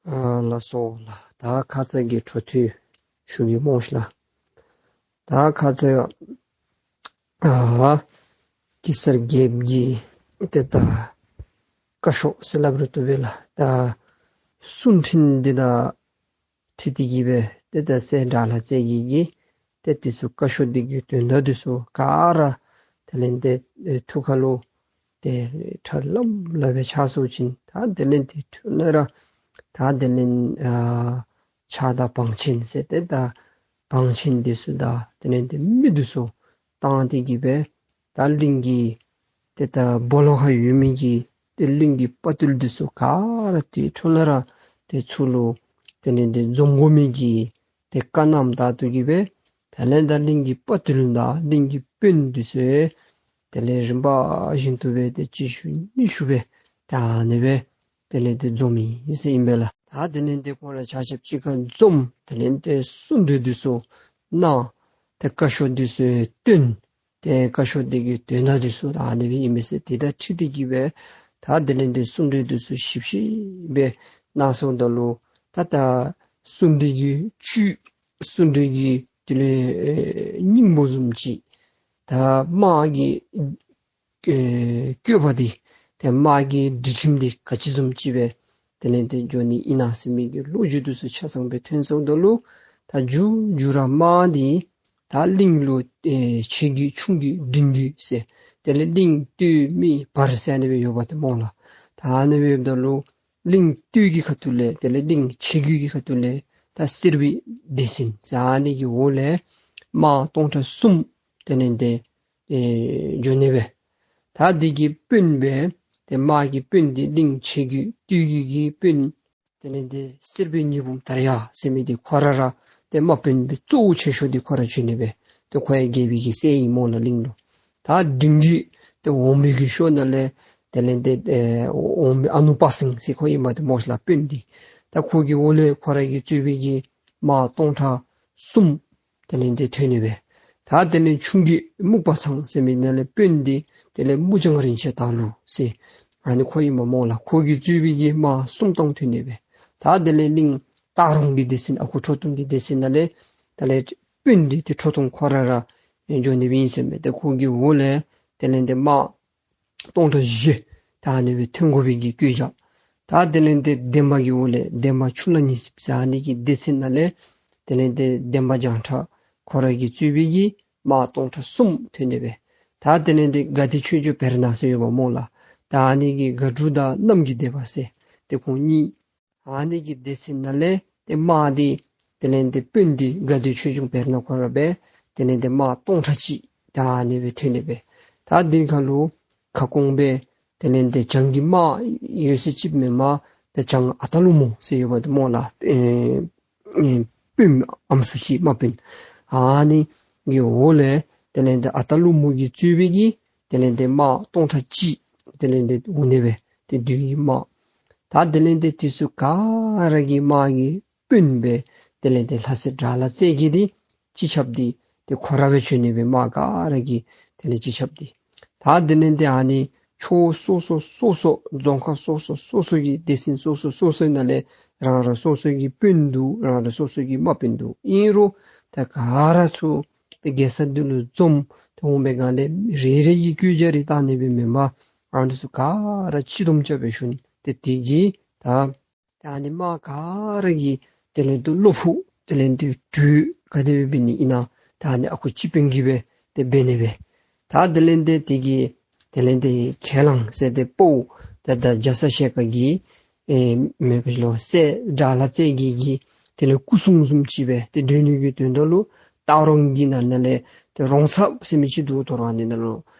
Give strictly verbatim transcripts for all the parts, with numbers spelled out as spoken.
ཨ་ལགས་སོ་ལགས། ད་ཁ་ཙ་གི་འཕྲོ་མཐུད་ཞུ་གེ་སྨོ་ཤིག་ལགས། ད་ཁ་ཙ་ཨ་གེ་སར་རྒྱལཔོ་གི་ཏེ་ད་བཀའ་ཤོག་ཟེར་སླབ་རུང་བཏུབ་པས་ལགས། ད་གསུང་འཕྲིན་འདི་དང་འཁྲིལ་ཏེ་གི་སྦེ་ཏེ་ད་སྲས་དགྲ་ལྷ་རྩེ་རྒྱལ་གྱིས་ཏེ་འདི་ཚུ་བཀའ་ཤོག་འདི་གི་དོན་དག་འདི་ཚུ་ག་ར་དེ་ལས་ཏེ་ཨེ་ཐུགས་ཁ་ལུ་ཏེ་ཁྲ་ལམ་ལམ་སྦེ་ཆགས་སོ་ཅི། ད་དེ་ལས་ཏེ་ཐུགས་ནང་ར་ད་དེ་ལས་ཨ་ཕྱག་དང་བང་ཆེན་ཟེར་ཏེ་ད་བང་ཆེན་འདི་ཚུ་དང་དེ་ལས་ཏེ་མི་འདི་ཚུ་བཏང་སྟེ་གི་སྦེ་ད་གླིང་གི་ཏེ་ད་སྦོ་ལོགས་ཁར་ཡོད་མི་གི་ཏེ་གླིང་གི་དཔའ་བརྟུལ་འདི་ཚུ་ག་ར་ཏེ་ཐུགས་ནང་ར་ཏེ་ཚུར་ལུ་དེ་ལས་ཏེ་འཛོམས་དགོ་མི་གི་ཏེ་བཀའ་གནངམ་ད་ལྟོ་གི་སྦེ་དེ་ལས་ད་གླིང་གི་དཔའ་བརྟུལ་དང་གླིང་གི་དཔོན་འདི་ཚུ་དེ་ལས་རིམ་པ་བཞིན་དུ་སྦེ་ཏེ་གཅིག་ཞུ་གཉིས་ཞུ་སྦེ་ད་ཨ་ནི་སྦེ་དེ་ལས་ཏེ་འཛོམས་ཡི་ཟེར་ཨིན་པས་ལགས། ད་དེ་ལས་ཏེ་ཁོང་ར་ཆ་ཁྱབ་གཅིག་ཁར་འཛོམས། དེ་ལས་ཏེ་གསུང་གྲོས་འདི་ཚུ་གནང་། ཏེ་བཀའ་ཤོག་འདི་ཚུ་བཏོན། ཏེ་བཀའ་ཤོག་འདི་གི་དོན་དག་འདི་ཚུ་ད་ཨ་ནི་སྦེ་ཨིན་མས་ཟེར་ཏེ་ད་ཁྲིད་དེ་གི་སྦེ་ད་དེ་ལས་ཏེ་གསུང་གྲོས་འདི་ཚུ་ཞིབ་ཞིབ་སྦེ་གནང་སོངམ་ད་ལུ་ད་ད་གསུང་གྲོས་ཀྱི་བཅུད་གསུང་གྲོས་ཀྱི་དེ་ལས་ཨེ་སྙིང་པོ་བཟུམ་ཅིག་ད་དམག་གི་ཨེ་བཀོད་པ་འདི་ཏེ་དམག་གི་སྒྲིག་ཁྲིམས་འདི་ག་ཅི་བཟུམ་ཅིག་སྦེ་དེ་ལས་ཏེ་འགྱོ་ནི་ཨིན་ན་ཟེར་མི་གི་ལོ་རྒྱུས་འདི་ཚུ་ཆ་ཚང་སྦེ་ཐོན་སོངམ་ད་ལུ་ད་མཇུག་མཇུག་ར་དམག་འདི་ད་གླིང་ལུ་ཨེ་ཆེ་རྒྱུད་ཆུང་རྒྱུད་འབྲིང་རྒྱུད་ཟེར་དེ་ལས་གླིང་སྟོད་སྨད་བར་ཟེར་ཨ་ནི་སྦེ་ཡོདཔ་ད་སྨོ་ལགས། ད་ཨ་ནི་སྦེ་ཡོདཔ་ད་ལུ་གླིང་སྟོད་ཀྱི་ཁ་ཐུག་ལས་དེ་ལས་གླིང་ཆེ་རྒྱུད་ཀྱི་ཁ་ཐུག་ལས་ད་གསེར་པའི་སྡེ་ཚན་ཟེར་ཨ་ནི་གི་འོག་ལས་དམག་སྟོང་ཕྲག་གསུམ་དེ་ལས་ཏེ་ཨེ་འགྱོ་ནི་སྦེ། ད་འདི་གི་དཔོན་སྦེ་ཏེ་དམག་གི་དཔོན་འདི་གླིང་ཆེ་རྒྱུད་སྟོད་རྒྱུད་ཀྱི་དཔོན་དེ་ལས་ཏེ་གསེར་པའི་ཉི་འབུམ་དར་ཡག་ཟེར་མི་འདི་ཁོ་ར་ར་ཏེ་དམག་དཔོན་སྦེ་གཙོ་བོ་ཆེ་ཤོས་འདི་ཁོ་ར་འགྱོ་ནི་སྦེ། ཏེ་ཁོ་ཡང་རྒྱལ་པོའི་གི་སྲས་ཨིན་སྨོ་ལགས་གླིང་ལུ། ད་འབྲིང་རྒྱུད་ཏེ་འོག་མའི་གི་ཕྱོགས་ནང་ལས་དེ་ལས་ཏེ་ཨེ་འོག་མའི་ཨ་ནུ་དཔའ་སེང་ཟེར་ཁོ་ཨིནམ་ཏེ་སྨོ་ཤིག་ལགས་དཔོན་འདི། ད་ཁོ་གི་འོག་ལས་ཁོ་ར་གིས་གཙོས་པའི་གི་དམག་སྟོང་ཕྲག་གསུམ་དེ་ལས་ཏེ་ཐོན་ནི་སྦེ། ད་དེ་ལས་ཆུང་རྒྱུད་སྨུག་པ་ཚང་ཟེར་མི་ནང་ལས་དཔོན་འདི་དེ་ལས་མུ་ལྕང་རིན་ཆེན་སྟག་ལུ་ཟེར་ཨ་ནི་ཁོ་ཨིནམ་སྨོ་ལགས། ཁོ་གིས་གཙོས་པའི་གི་དམག་སུམ་སྟོང་ཐོན་ནི་སྦེ། ད་དེ་ལས་གླིང་སྟག་རོང་གི་སྡེ་ཚན་ཨ་ཁུ་ཁྲོ་ཐུང་གི་སྡེ་ཚན་ནང་ལས་དེ་ལས་དཔོན་འདི་ཏེ་ཁྲོ་ཐུང་ཁོ་ར་ར་འགྱོ་ནི་སྦེ་ཨིན་ཟེར་མས། ཏེ་ཁོ་གི་འོག་ལས་དེ་ལས་ཏེ་དམག་སྟོང་ཕྲག་བཞི་ད་ཨ་ནི་སྦེ་ཐོན་དགོ་པའི་གི་བཀོད་རྒྱ། ད་དེ་ལས་ཏེ་འདན་མ་གི་འོག་ལས་འདན་མ་ཆུ་ལ་ཉི་ཤུ་ཟེར་ཨ་ནི་གི་སྡེ་ཚན་ནང་ལས་དེ་ལས་ཏེ་འདན་མ་བྱང་ཁྲ་ཁོ་ར་གིས་གཙོས་པའི་གི་དམག་སྟོང་ཕྲག་གསུམ་ཐོན་ནི་སྦེ། ད་དེ་ལས་ཏེ་དགའ་བདེ་ཆོས་འབྱུང་བེར་ནག་ཟེར་ཡོདཔ་སྨོ་ལགས། ད་ཨ་ནི་གི་དགའ་འབྲུག་དང་གནམ་གྱི་བདེ་བ་ཟེར་ཏེ་ཁོང་གཉིས་ཨ་ནི་གི་སྡེ་ཚན་ནང་ལས་ཏེ་དམག་འདི་དེ་ལས་ཏེ་དཔོན་འདི་དགའ་བདེ་ཆོས་འབྱུང་བེར་ནག་ཁོ་ར་སྦེ་དེ་ལས་ཏེ་དམག་སྟོང་ཕྲག་གཅིག་ད་ཨ་ནི་སྦེ་ཐོན་ནི་སྦེ། ད་འདི་ཁ་ལུ་ཁ་སྐོང་སྦེ་དེ་ལས་ཏེ་བྱང་གི་དམག་ཡོད་ཚད་ཅིག་མེན་པར་ཏེ་བྱང་ཨ་སྟག་ཀླུ་མོ་ཟེར་ཡོདཔ་ཏེ་སྨོ་ལགས། ཨེ་ཨེ་དཔོན་ཨམ་སྲུ་ཅིག་དམག་དཔོན་ཨ་ནི་གི་འོག་ལས་དེ་ལས་ཏེ་ཨ་སྟག་ཀླུ་མོ་གིས་གཙོས་པའི་གི་དེ་ལས་ཏེ་དམག་སྟོང་ཕྲག་གཅིག་དེ་ལས་ཏེ་འོང་ནི་སྦེ་ཏེ་བདུད་ཀྱི་དམག། ད་དེ་ལས་ཏེ་དེ་ཚུ་ག་ར་གི་དམག་གི་དཔོན་སྦེ་དེ་ལས་ཏེ་ལྷ་སྲས་དགྲ་ལྷ་རྩེ་རྒྱལ་འདི་སྤྱི་ཁྱབ་འདི་ཏེ་ཁོ་ར་སྦེ་འགྱོ་ནི་སྦེ་དམག་ག་ར་གི་དེ་ལས་སྤྱི་ཁྱབ་འདི། ད་དེ་ལས་ཏེ་ཨ་ནི་ཕྱོགས་སོ་སོ་སོ་སོ་རྫོང་ཁག་སོ་སོ་སོ་སོ་གི་སྡེ་ཚན་སོ་སོ་སོ་སོའི་ནང་ལས་རང་རང་སོ་སོ་གི་དཔོན་འདུག། རང་རང་སོ་སོ་གི་དམག་དཔོན་འདུག། ཨིན་རུང་ད་ག་ར་ཚུ་ཏེ་རྒྱལ་ས་འདི་ལུ་འཛོམས་ཏེ་འོང་པའི་སྒང་ལས་རེ་རེ་གིས་བཀོད་རྒྱ་རེ་བཏང་ནི་སྦེ་མེན་པར་ཨ་ནི་ཚུ་ག་ར་སྤྱི་བསྡོམས་རྐྱབ་སྦེ་ཞུ་ནི། ཏེ་དེ་གིས་ད་ད་ཨ་ནི་དམག་ག་ར་གིས་དེ་ལས་ཏེ་བློ་ཕུགས་དེ་ལས་ཏེ་གྲོས་ག་དེ་སྦེ་འབད་ནི་ཨིན་ན་ད་ཨ་ནི་ཨ་ཁུ་སྤྱི་དཔོན་གྱིས་སྦེ་ཏེ་འབད་ནི་སྦེ། ད་དེ་ལས་ཏེ་དེ་གིས་དེ་ལས་ཏེ་ཁས་བླངས་ཟེར་ཏེ་དཔའ་བོ་ད་ད་རྒྱ་ཚ་ཞལ་དཀར་གྱིས་ཨེ་མེན་པ་ལོ་སྲས་དགྲ་ལྷ་རྩེ་རྒྱལ་གྱིས་དེ་ལས་སྐུ་སྲུང་བཟུམ་ཅིག་སྦེ་ཏེ་སྡོད་ནི་གི་དོན་དག་ལུ་སྟག་རོང་གི་ནང་ན་ལས་ཏེ་རོང་ཚབ་ཟེར་མི་ཅིག་འདུག། དོ་རུང་ཨ་ནི་ནང་ལུ་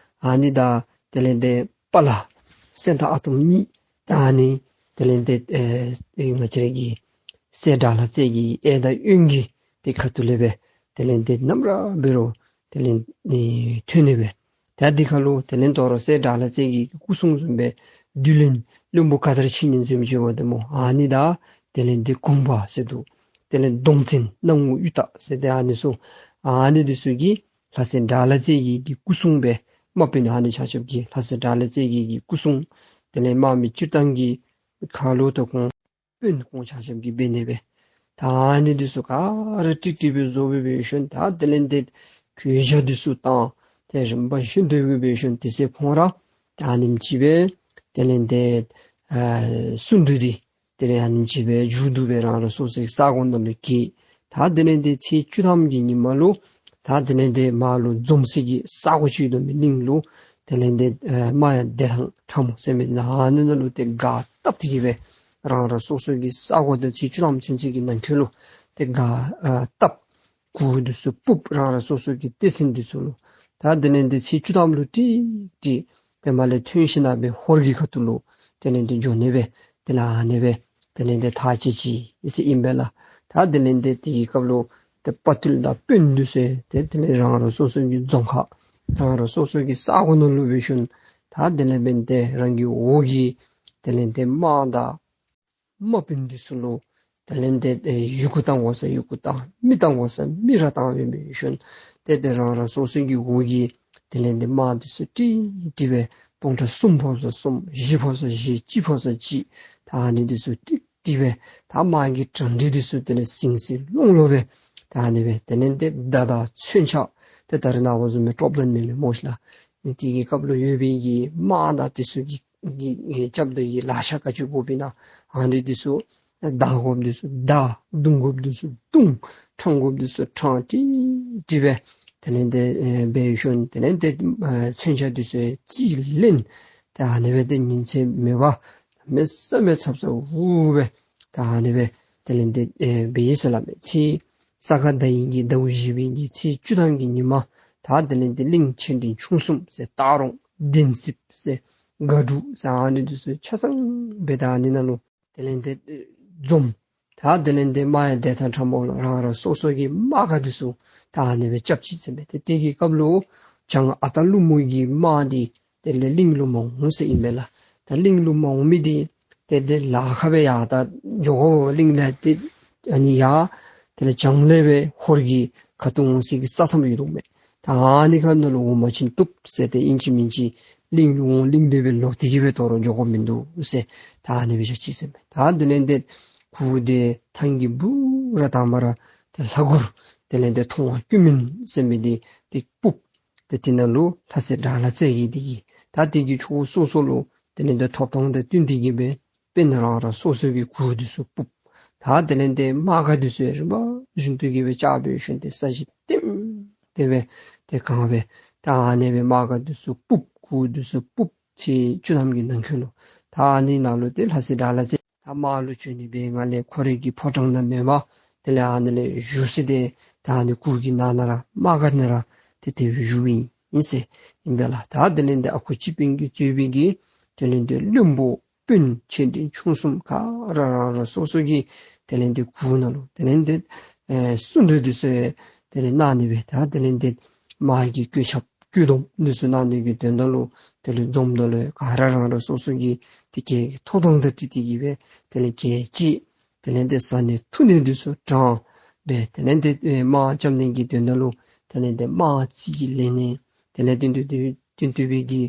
ཨ་ནི་དང་དེ་ལས་ཏེ་པ་ལ་སེང་སྟག་ཨ་དོམ་གཉིས་དང་ཨ་ནི་དེ་ལས་ཏེ་ཨེ་ང་བཅས་ར་གི་སྲས་དགྲ་ལྷ་རྩེ་རྒྱལ་གྱི་གཡས་དང་གཡོན་གྱི་ཏེ་ཁ་ཐུག་ལས་སྦེ་དེ་ལས་ཏེ་ནམ་ར་འབད་རུང་དེ་ལས་ཨེ་ཐོན་ནི་སྦེ། ད་འདི་ཁ་ལུ་དེ་ལས་དོ་རུང་སྲས་དགྲ་ལྷ་རྩེ་རྒྱལ་གྱི་སྐུ་སྲུང་བཟུམ་སྦེ་བདུད་བློན་བློན་པོ་ག་དར་ཕྱི་ཉིན་བཟུམ་ཅིག་འབདཝ་ད་སྨོ། ཨ་ནི་དང་དེ་ལས་ཏེ་གུང་པ་ཟེར་འདུག། དེ་ལས་གདོང་བཙན་སྣང་ངུ་གཡུ་སྟག་ཟེར་ཏེ་ཨ་ནི་ཚུ་ཨ་ནི་འདི་ཚུ་གིས་ལྷ་སྲས་དགྲ་ལྷ་རྩེ་རྒྱལ་གྱི་སྐུ་སྲུང་སྦེ་དམག་དཔོན་ཨ་ནི་ཆ་ཁྱབ་ཀྱིས་ལྷ་སྲས་དགྲ་ལྷ་རྩེ་རྒྱལ་གྱི་སྐུ་སྲུང་དེ་ལས་དམག་མི་སྤྱིར་བཏང་གི་ཁ་ལུ་ད་ཁོང་ དཔོན་ཁོང་ཆ་ཁྱབ་ཀྱིས་འབད་ནི་སྦེ། ད་ཨ་ནི་འདི་ཚུ་ག་ར་ཀྲིག་ཀྲི་སྦེ་བཟོ་སྦེ་འབད་ཞིནམ་ད་དེ་ལས་ཏེ་གོས་ཆས་འདི་ཚུ་བཏང་། ཏེ་རིམ་པ་བཞིན་དུ་སྦེ་འབད་ཞིནམ་དེ་ཚེ་ཁོང་ར་ད་ཨ་ནེམ་ཅིག་སྦེ་དེ་ལས་ཏེ་ཨ་གསུང་གྲོས་འདི་དེ་ལས་ཨ་ནེམ་ཅིག་སྦེ་མཇུག་བསྡུ་སྦེ་རང་རང་སོ་སོའི་ས་གོ་ནང་ལུ་གི་ད་དེ་ལས་ཏེ་ཚེས་བཅུ་ཐམ་གྱི་ཉིནམ་ལུ་ད་དེ་ལས་ཏེ་མར་ལུ་འཛོམས་སའི་གི་ས་གོ་ཅིག་ཡོད་དོ་མས། གླིང་ལུ་དེ་ལས་ཏེ་ཨ་རྨ་ཡ་བདེ་ཐང་ཁྲ་མོ་ཟེར་མི་ནང་ཨ་ནི་ནང་ལུ་ཏེ་སྒར་བཏབ་སྟེ་གི་སྦེ་རང་རང་སོ་སོའི་གི་ས་གོ་དང་ཚེས་བཅུ་ཐམ་ཚུན་ཚོད་ཀྱི་ནང་འཁོད་ལུ་ཏེ་སྒར་ཨ་བཏབ། གུར་འདི་ཚུ་སྤུབ། རང་རང་སོ་སོ་གི་སྡེ་ཚན་འདི་ཚུ་ལུ། ད་དེ་ལས་ཏེ་ཚེས་བཅུ་ཐམ་ལུ་ཀྲིག་ཀྲི་ཏེ་མར་ལས་ཐོན་ཞིནམ་སྦེ་ཧོར་གྱི་ཁ་ཐུག་ལུ་དེ་ལས་ཏེ་འགྱོ་ནི་སྦེ་དེ་ལས་ཨ་ནི་སྦེ་དེ་ལས་ཏེ་ཐག་བཅད་ཅི་ཟེར་ཨིན་པས་ལགས། ད་དེ་ལས་ཏེ་དེའི་སྐབས་ལུ་ཏེ་དཔའ་བརྟུལ་དང་དཔོན་འདི་ཚུ་ཏེ་དེ་ལས་རང་རང་སོ་སོ་གི་རྫོང་ཁག་རང་རང་སོ་སོ་གི་ས་གོ་ནང་ལུ་འབད་ཞིནམ་ད་དེ་ལས་འབདན་ཏེ་རང་གི་འོག་གི་དེ་ལས་ཏེ་དམག་དང་དམག་དཔོན་འདི་ཚུ་ལུ་དེ་ལས་ཏེ་ཡི་གུ་བཏང་དགོ་ས་ཡི་གུ་བཏང་། མི་བཏང་དགོ་ས་མི་ར་བཏང་སྦེ་འབད་ཞིནམ་ཏེ་ཏེ་རང་རང་སོ་སོ་གི་འོག་གི་དེ་ལས་ཏེ་དམག་འདི་ཚུ་ཀྲིག་ཀྲི་སྦེ་སྟོང་ཕྲག་གསུམ་ཕོག་ས་གསུམ། བཞི་ཕོག་ས་བཞི། གཅིག་ཕོག་ས་གཅིག། ད་ཨ་ནི་འདི་ཚུ་ཀྲིག་ཀྲི་སྦེ་ད་དམག་གི་གྲ་སྒྲིག་འདི་ཚུ་དེ་ལས་ཟིང་ཟིང་སློང་སློང་སྦེ་ད་ཨ་ནི་སྦེ་དེ་ལས་ཏེ་མདའ་དང་མཚོན་ཆ་ཏེ་ད་རེས་ནངས་པ་བཟུམ་སྦེ་ཀྲོབ་ལྡན་མེད་མེད་སྨོ་ཤེས་ལགས། དེ་གི་སྐབས་ལུ་ཡོད་པའི་གི་དམག་དང་དེ་ཚུ་གི་གི་ཨེ་རྐྱབ་དོ་གི་ལག་ཆས་ག་ཅི་དགོ་པས་ན་ཨ་ནི་འདི་ཚུ། མདའ་དགོཔ་འདི་ཚུ་མདའ། མདུང་དགོཔ་འདི་ཚུ་མདུང་། ཕྲང་དགོཔ་འདི་ཚུ་ཕྲང་ཀྲིག་ཀྲི་སྦེ་དེ་ལས་ཏེ་ཨེ་འབད་ཞིནམ་དེ་ལས་ཏེ་ཨེ་མཚོན་ཆ་འདི་ཚུ་རྩིས་ལེན། ཏེ་ཨ་ནི་སྦེ་ཏེ་ཉིན་མཚན་མེད་པར་གནམ་མེད་ས་མེད་ཚབ་ཚབ་འུ་སྦེ་ད་ཨ་ནི་སྦེ་དེ་ལས་ཏེ་ཨེ་འབད་ཡི་ཟེར་སླབ་མས། ཚེས་ས་ག་ཟླ་བའི་གི་ཟླཝ་བཞི་པའི་གི་ཚེས་བཅུ་ཐམ་གྱི་ཉིནམ་ད་དེ་ལས་ཏེ་གླིང་ཆེ་འབྲིང་ཆུང་གསུམ་ཟེར་སྟག་རོང་གདན་རྩེ་ཟེར་སྒ་འབྲུག་ཟེར་ཨ་ནི་འདི་ཚུ་ཆ་ཚང་སྦེ་ད་ཨ་ནི་ནང་ལུ་དེ་ལས་ཏེ་འཛོམས། ད་དེ་ལས་ཏེ་རྨ་ཡ་བདེ་ཐང་ཁྲ་མོ་ལུ་རང་རང་སོ་སོ་གི་དམག་སྒར་འདི་ཚུ་ད་ཨ་ནི་སྦེ་རྐྱབ་ཅི་ཟེར་མས། ཏེ་དེ་གི་སྐབས་ལུ་བྱང་ཨ་སྟག་ཀླུ་མོ་གི་དམག་འདི་དེ་ལས་གླིང་ལུ་མ་འོང་ཟེར་ཨིན་པས་ལགས། ད་གླིང་ལུ་མ་འོང་མི་འདི་ཏེ་ཏེ་ལ་ཁ་སྦེ་ཡར་ད་འགྱོ་དགོ་གླིང་ལས་ཏེ་ཨ་ནི་ཡར་དེ་ལས་བྱང་ལས་སྦེ་ཧོར་གྱི་ཁ་ཐུག་འོང་སའི་གི་ས་མཚམས་ཡོད་དོ་མས། ད་ཨ་ནི་ཁ་ནང་ལུ་འོང་མ་ཕྱིན་བཏུབ་ཟེར་ཏེ་ཨིན་ཅི་མིན་ཅི་གླིང་ལུ་འོང་གླིང་དེ་སྦེ་ལོག་སྟེ་གི་སྦེ་དོ་རུང་འགྱོ་དགོཔ་མིན་འདུག་ཟེར་ད་ཨ་ནི་སྦེ་བཞག་ཅི་ཟེར་མས། ད་དེ་ལས་ཏེ་གུར་དེ་ཐང་གི་སྦུག་ར་དང་པ་ར་ཏེ་ལྷ་གུར་དེ་ལས་ཏེ་མཐོང་བ་སྐྱོ་མིན་ཟེར་མི་འདི་ཏེ་སྤུབ། ཏེ་དེ་ནང་ལུ་ལྷ་སྲས་དགྲ་ལྷ་རྩེ་རྒྱལ་འདི་གིས་ད་དེ་གི་ཕྱོགས་སོ་སོ་ལུ་དེ་ལས་ཏེ་ཐོབ་ཐང་དང་བསྟུན་ཏེ་གི་སྦེ་དཔོན་རང་རང་སོ་སོ་གི་གུར་འདི་ཚུ་སྤུབ། ད་དེ་ལས་ཏེ་དམག་སྒར་འདི་ཚུ་ཡང་རིམ་པ་བཞིན་དུ་གི་སྦེ་བཅག་འབད་ཞིནམ་ཏེ་ས་གཞི་ལྟེམ་ལྟེ་སྦེ་ཏེ་གང་སྦེ་ད་ཨ་ནི་སྦེ་དམག་སྒར་འདི་ཚུ་སྤུབ། གུར་འདི་ཚུ་སྤུབ། ཚེས་བཅུ་ཐམ་གྱི་ནང་འཁོད་ལུ་ད་ཨ་ནི་ནང་ལུ་ཏེ་ལྷ་སྲས་དགྲ་ལྷ་རྩེ་ད་དམག་ལུ་བྱོན་ནི་སྦེ་ང་ལས་ཁོ་རའི་གི་ཕོ་བྲང་ནང་མེན་པར་དེ་ལས་ཨ་ནི་ལས་བཞུགས་ས་འདི་ད་ཨ་ནི་གུར་གྱི་ནང་ན་ར་དམག་སྒར་ནང་ར་ཏེ་དེ་སྦེ་བཞུགསཔ་ཨིན་ཟེར་ཨིན་པས་ལགས། ད་དེ་ལས་ཏེ་ཨ་ཁུ་སྤྱི་དཔོན་གྱིས་གཙོས་པའི་གི་དེ་ལས་ཏེ་བློན་པོ་དཔོན་ཆེ་འབྲིང་ཆུང་གསུམ་ག་ར་རང་རང་སོ་སོ་གི་དེ་ལས་ཏེ་གུར་ནང་ལུ་དེ་ལས་ཏེ་ཨེ་གསུང་གྲོས་འདི་ཚུ་དེ་ལས་གནང་ནི་སྦེ་ད་དེ་ལས་ཏེ་དམག་གི་བཀོད་ཁྱབ་བཀོད་འདོམས་འདི་ཚུ་གནང་ནི་གི་དོན་དག་ལུ་དེ་ལས་འཛོམས་ད་ལུ་ག་ར་རང་རང་སོ་སོ་གི་དེ་གི་ཐོབ་ཐང་དང་འཁྲིལ་ཏེ་གི་སྦེ་དེ་ལས་གྱལ་ཅིག་དེ་ལས་ཏེ་བཟའ་ནི་འཐུང་ནི་འདི་ཚུ་དྲང་སྦེ་དེ་ལས་ཏེ་ཨེ་དམག་རྐྱབ་ནི་གི་དོན་དག་ལུ་དེ་ལས་ཏེ་དམག་རྩིས་ལེན་ནི་དེ་ལས་ཏེ་དེ་དེ་དེ་དེ་སྦེ་གི་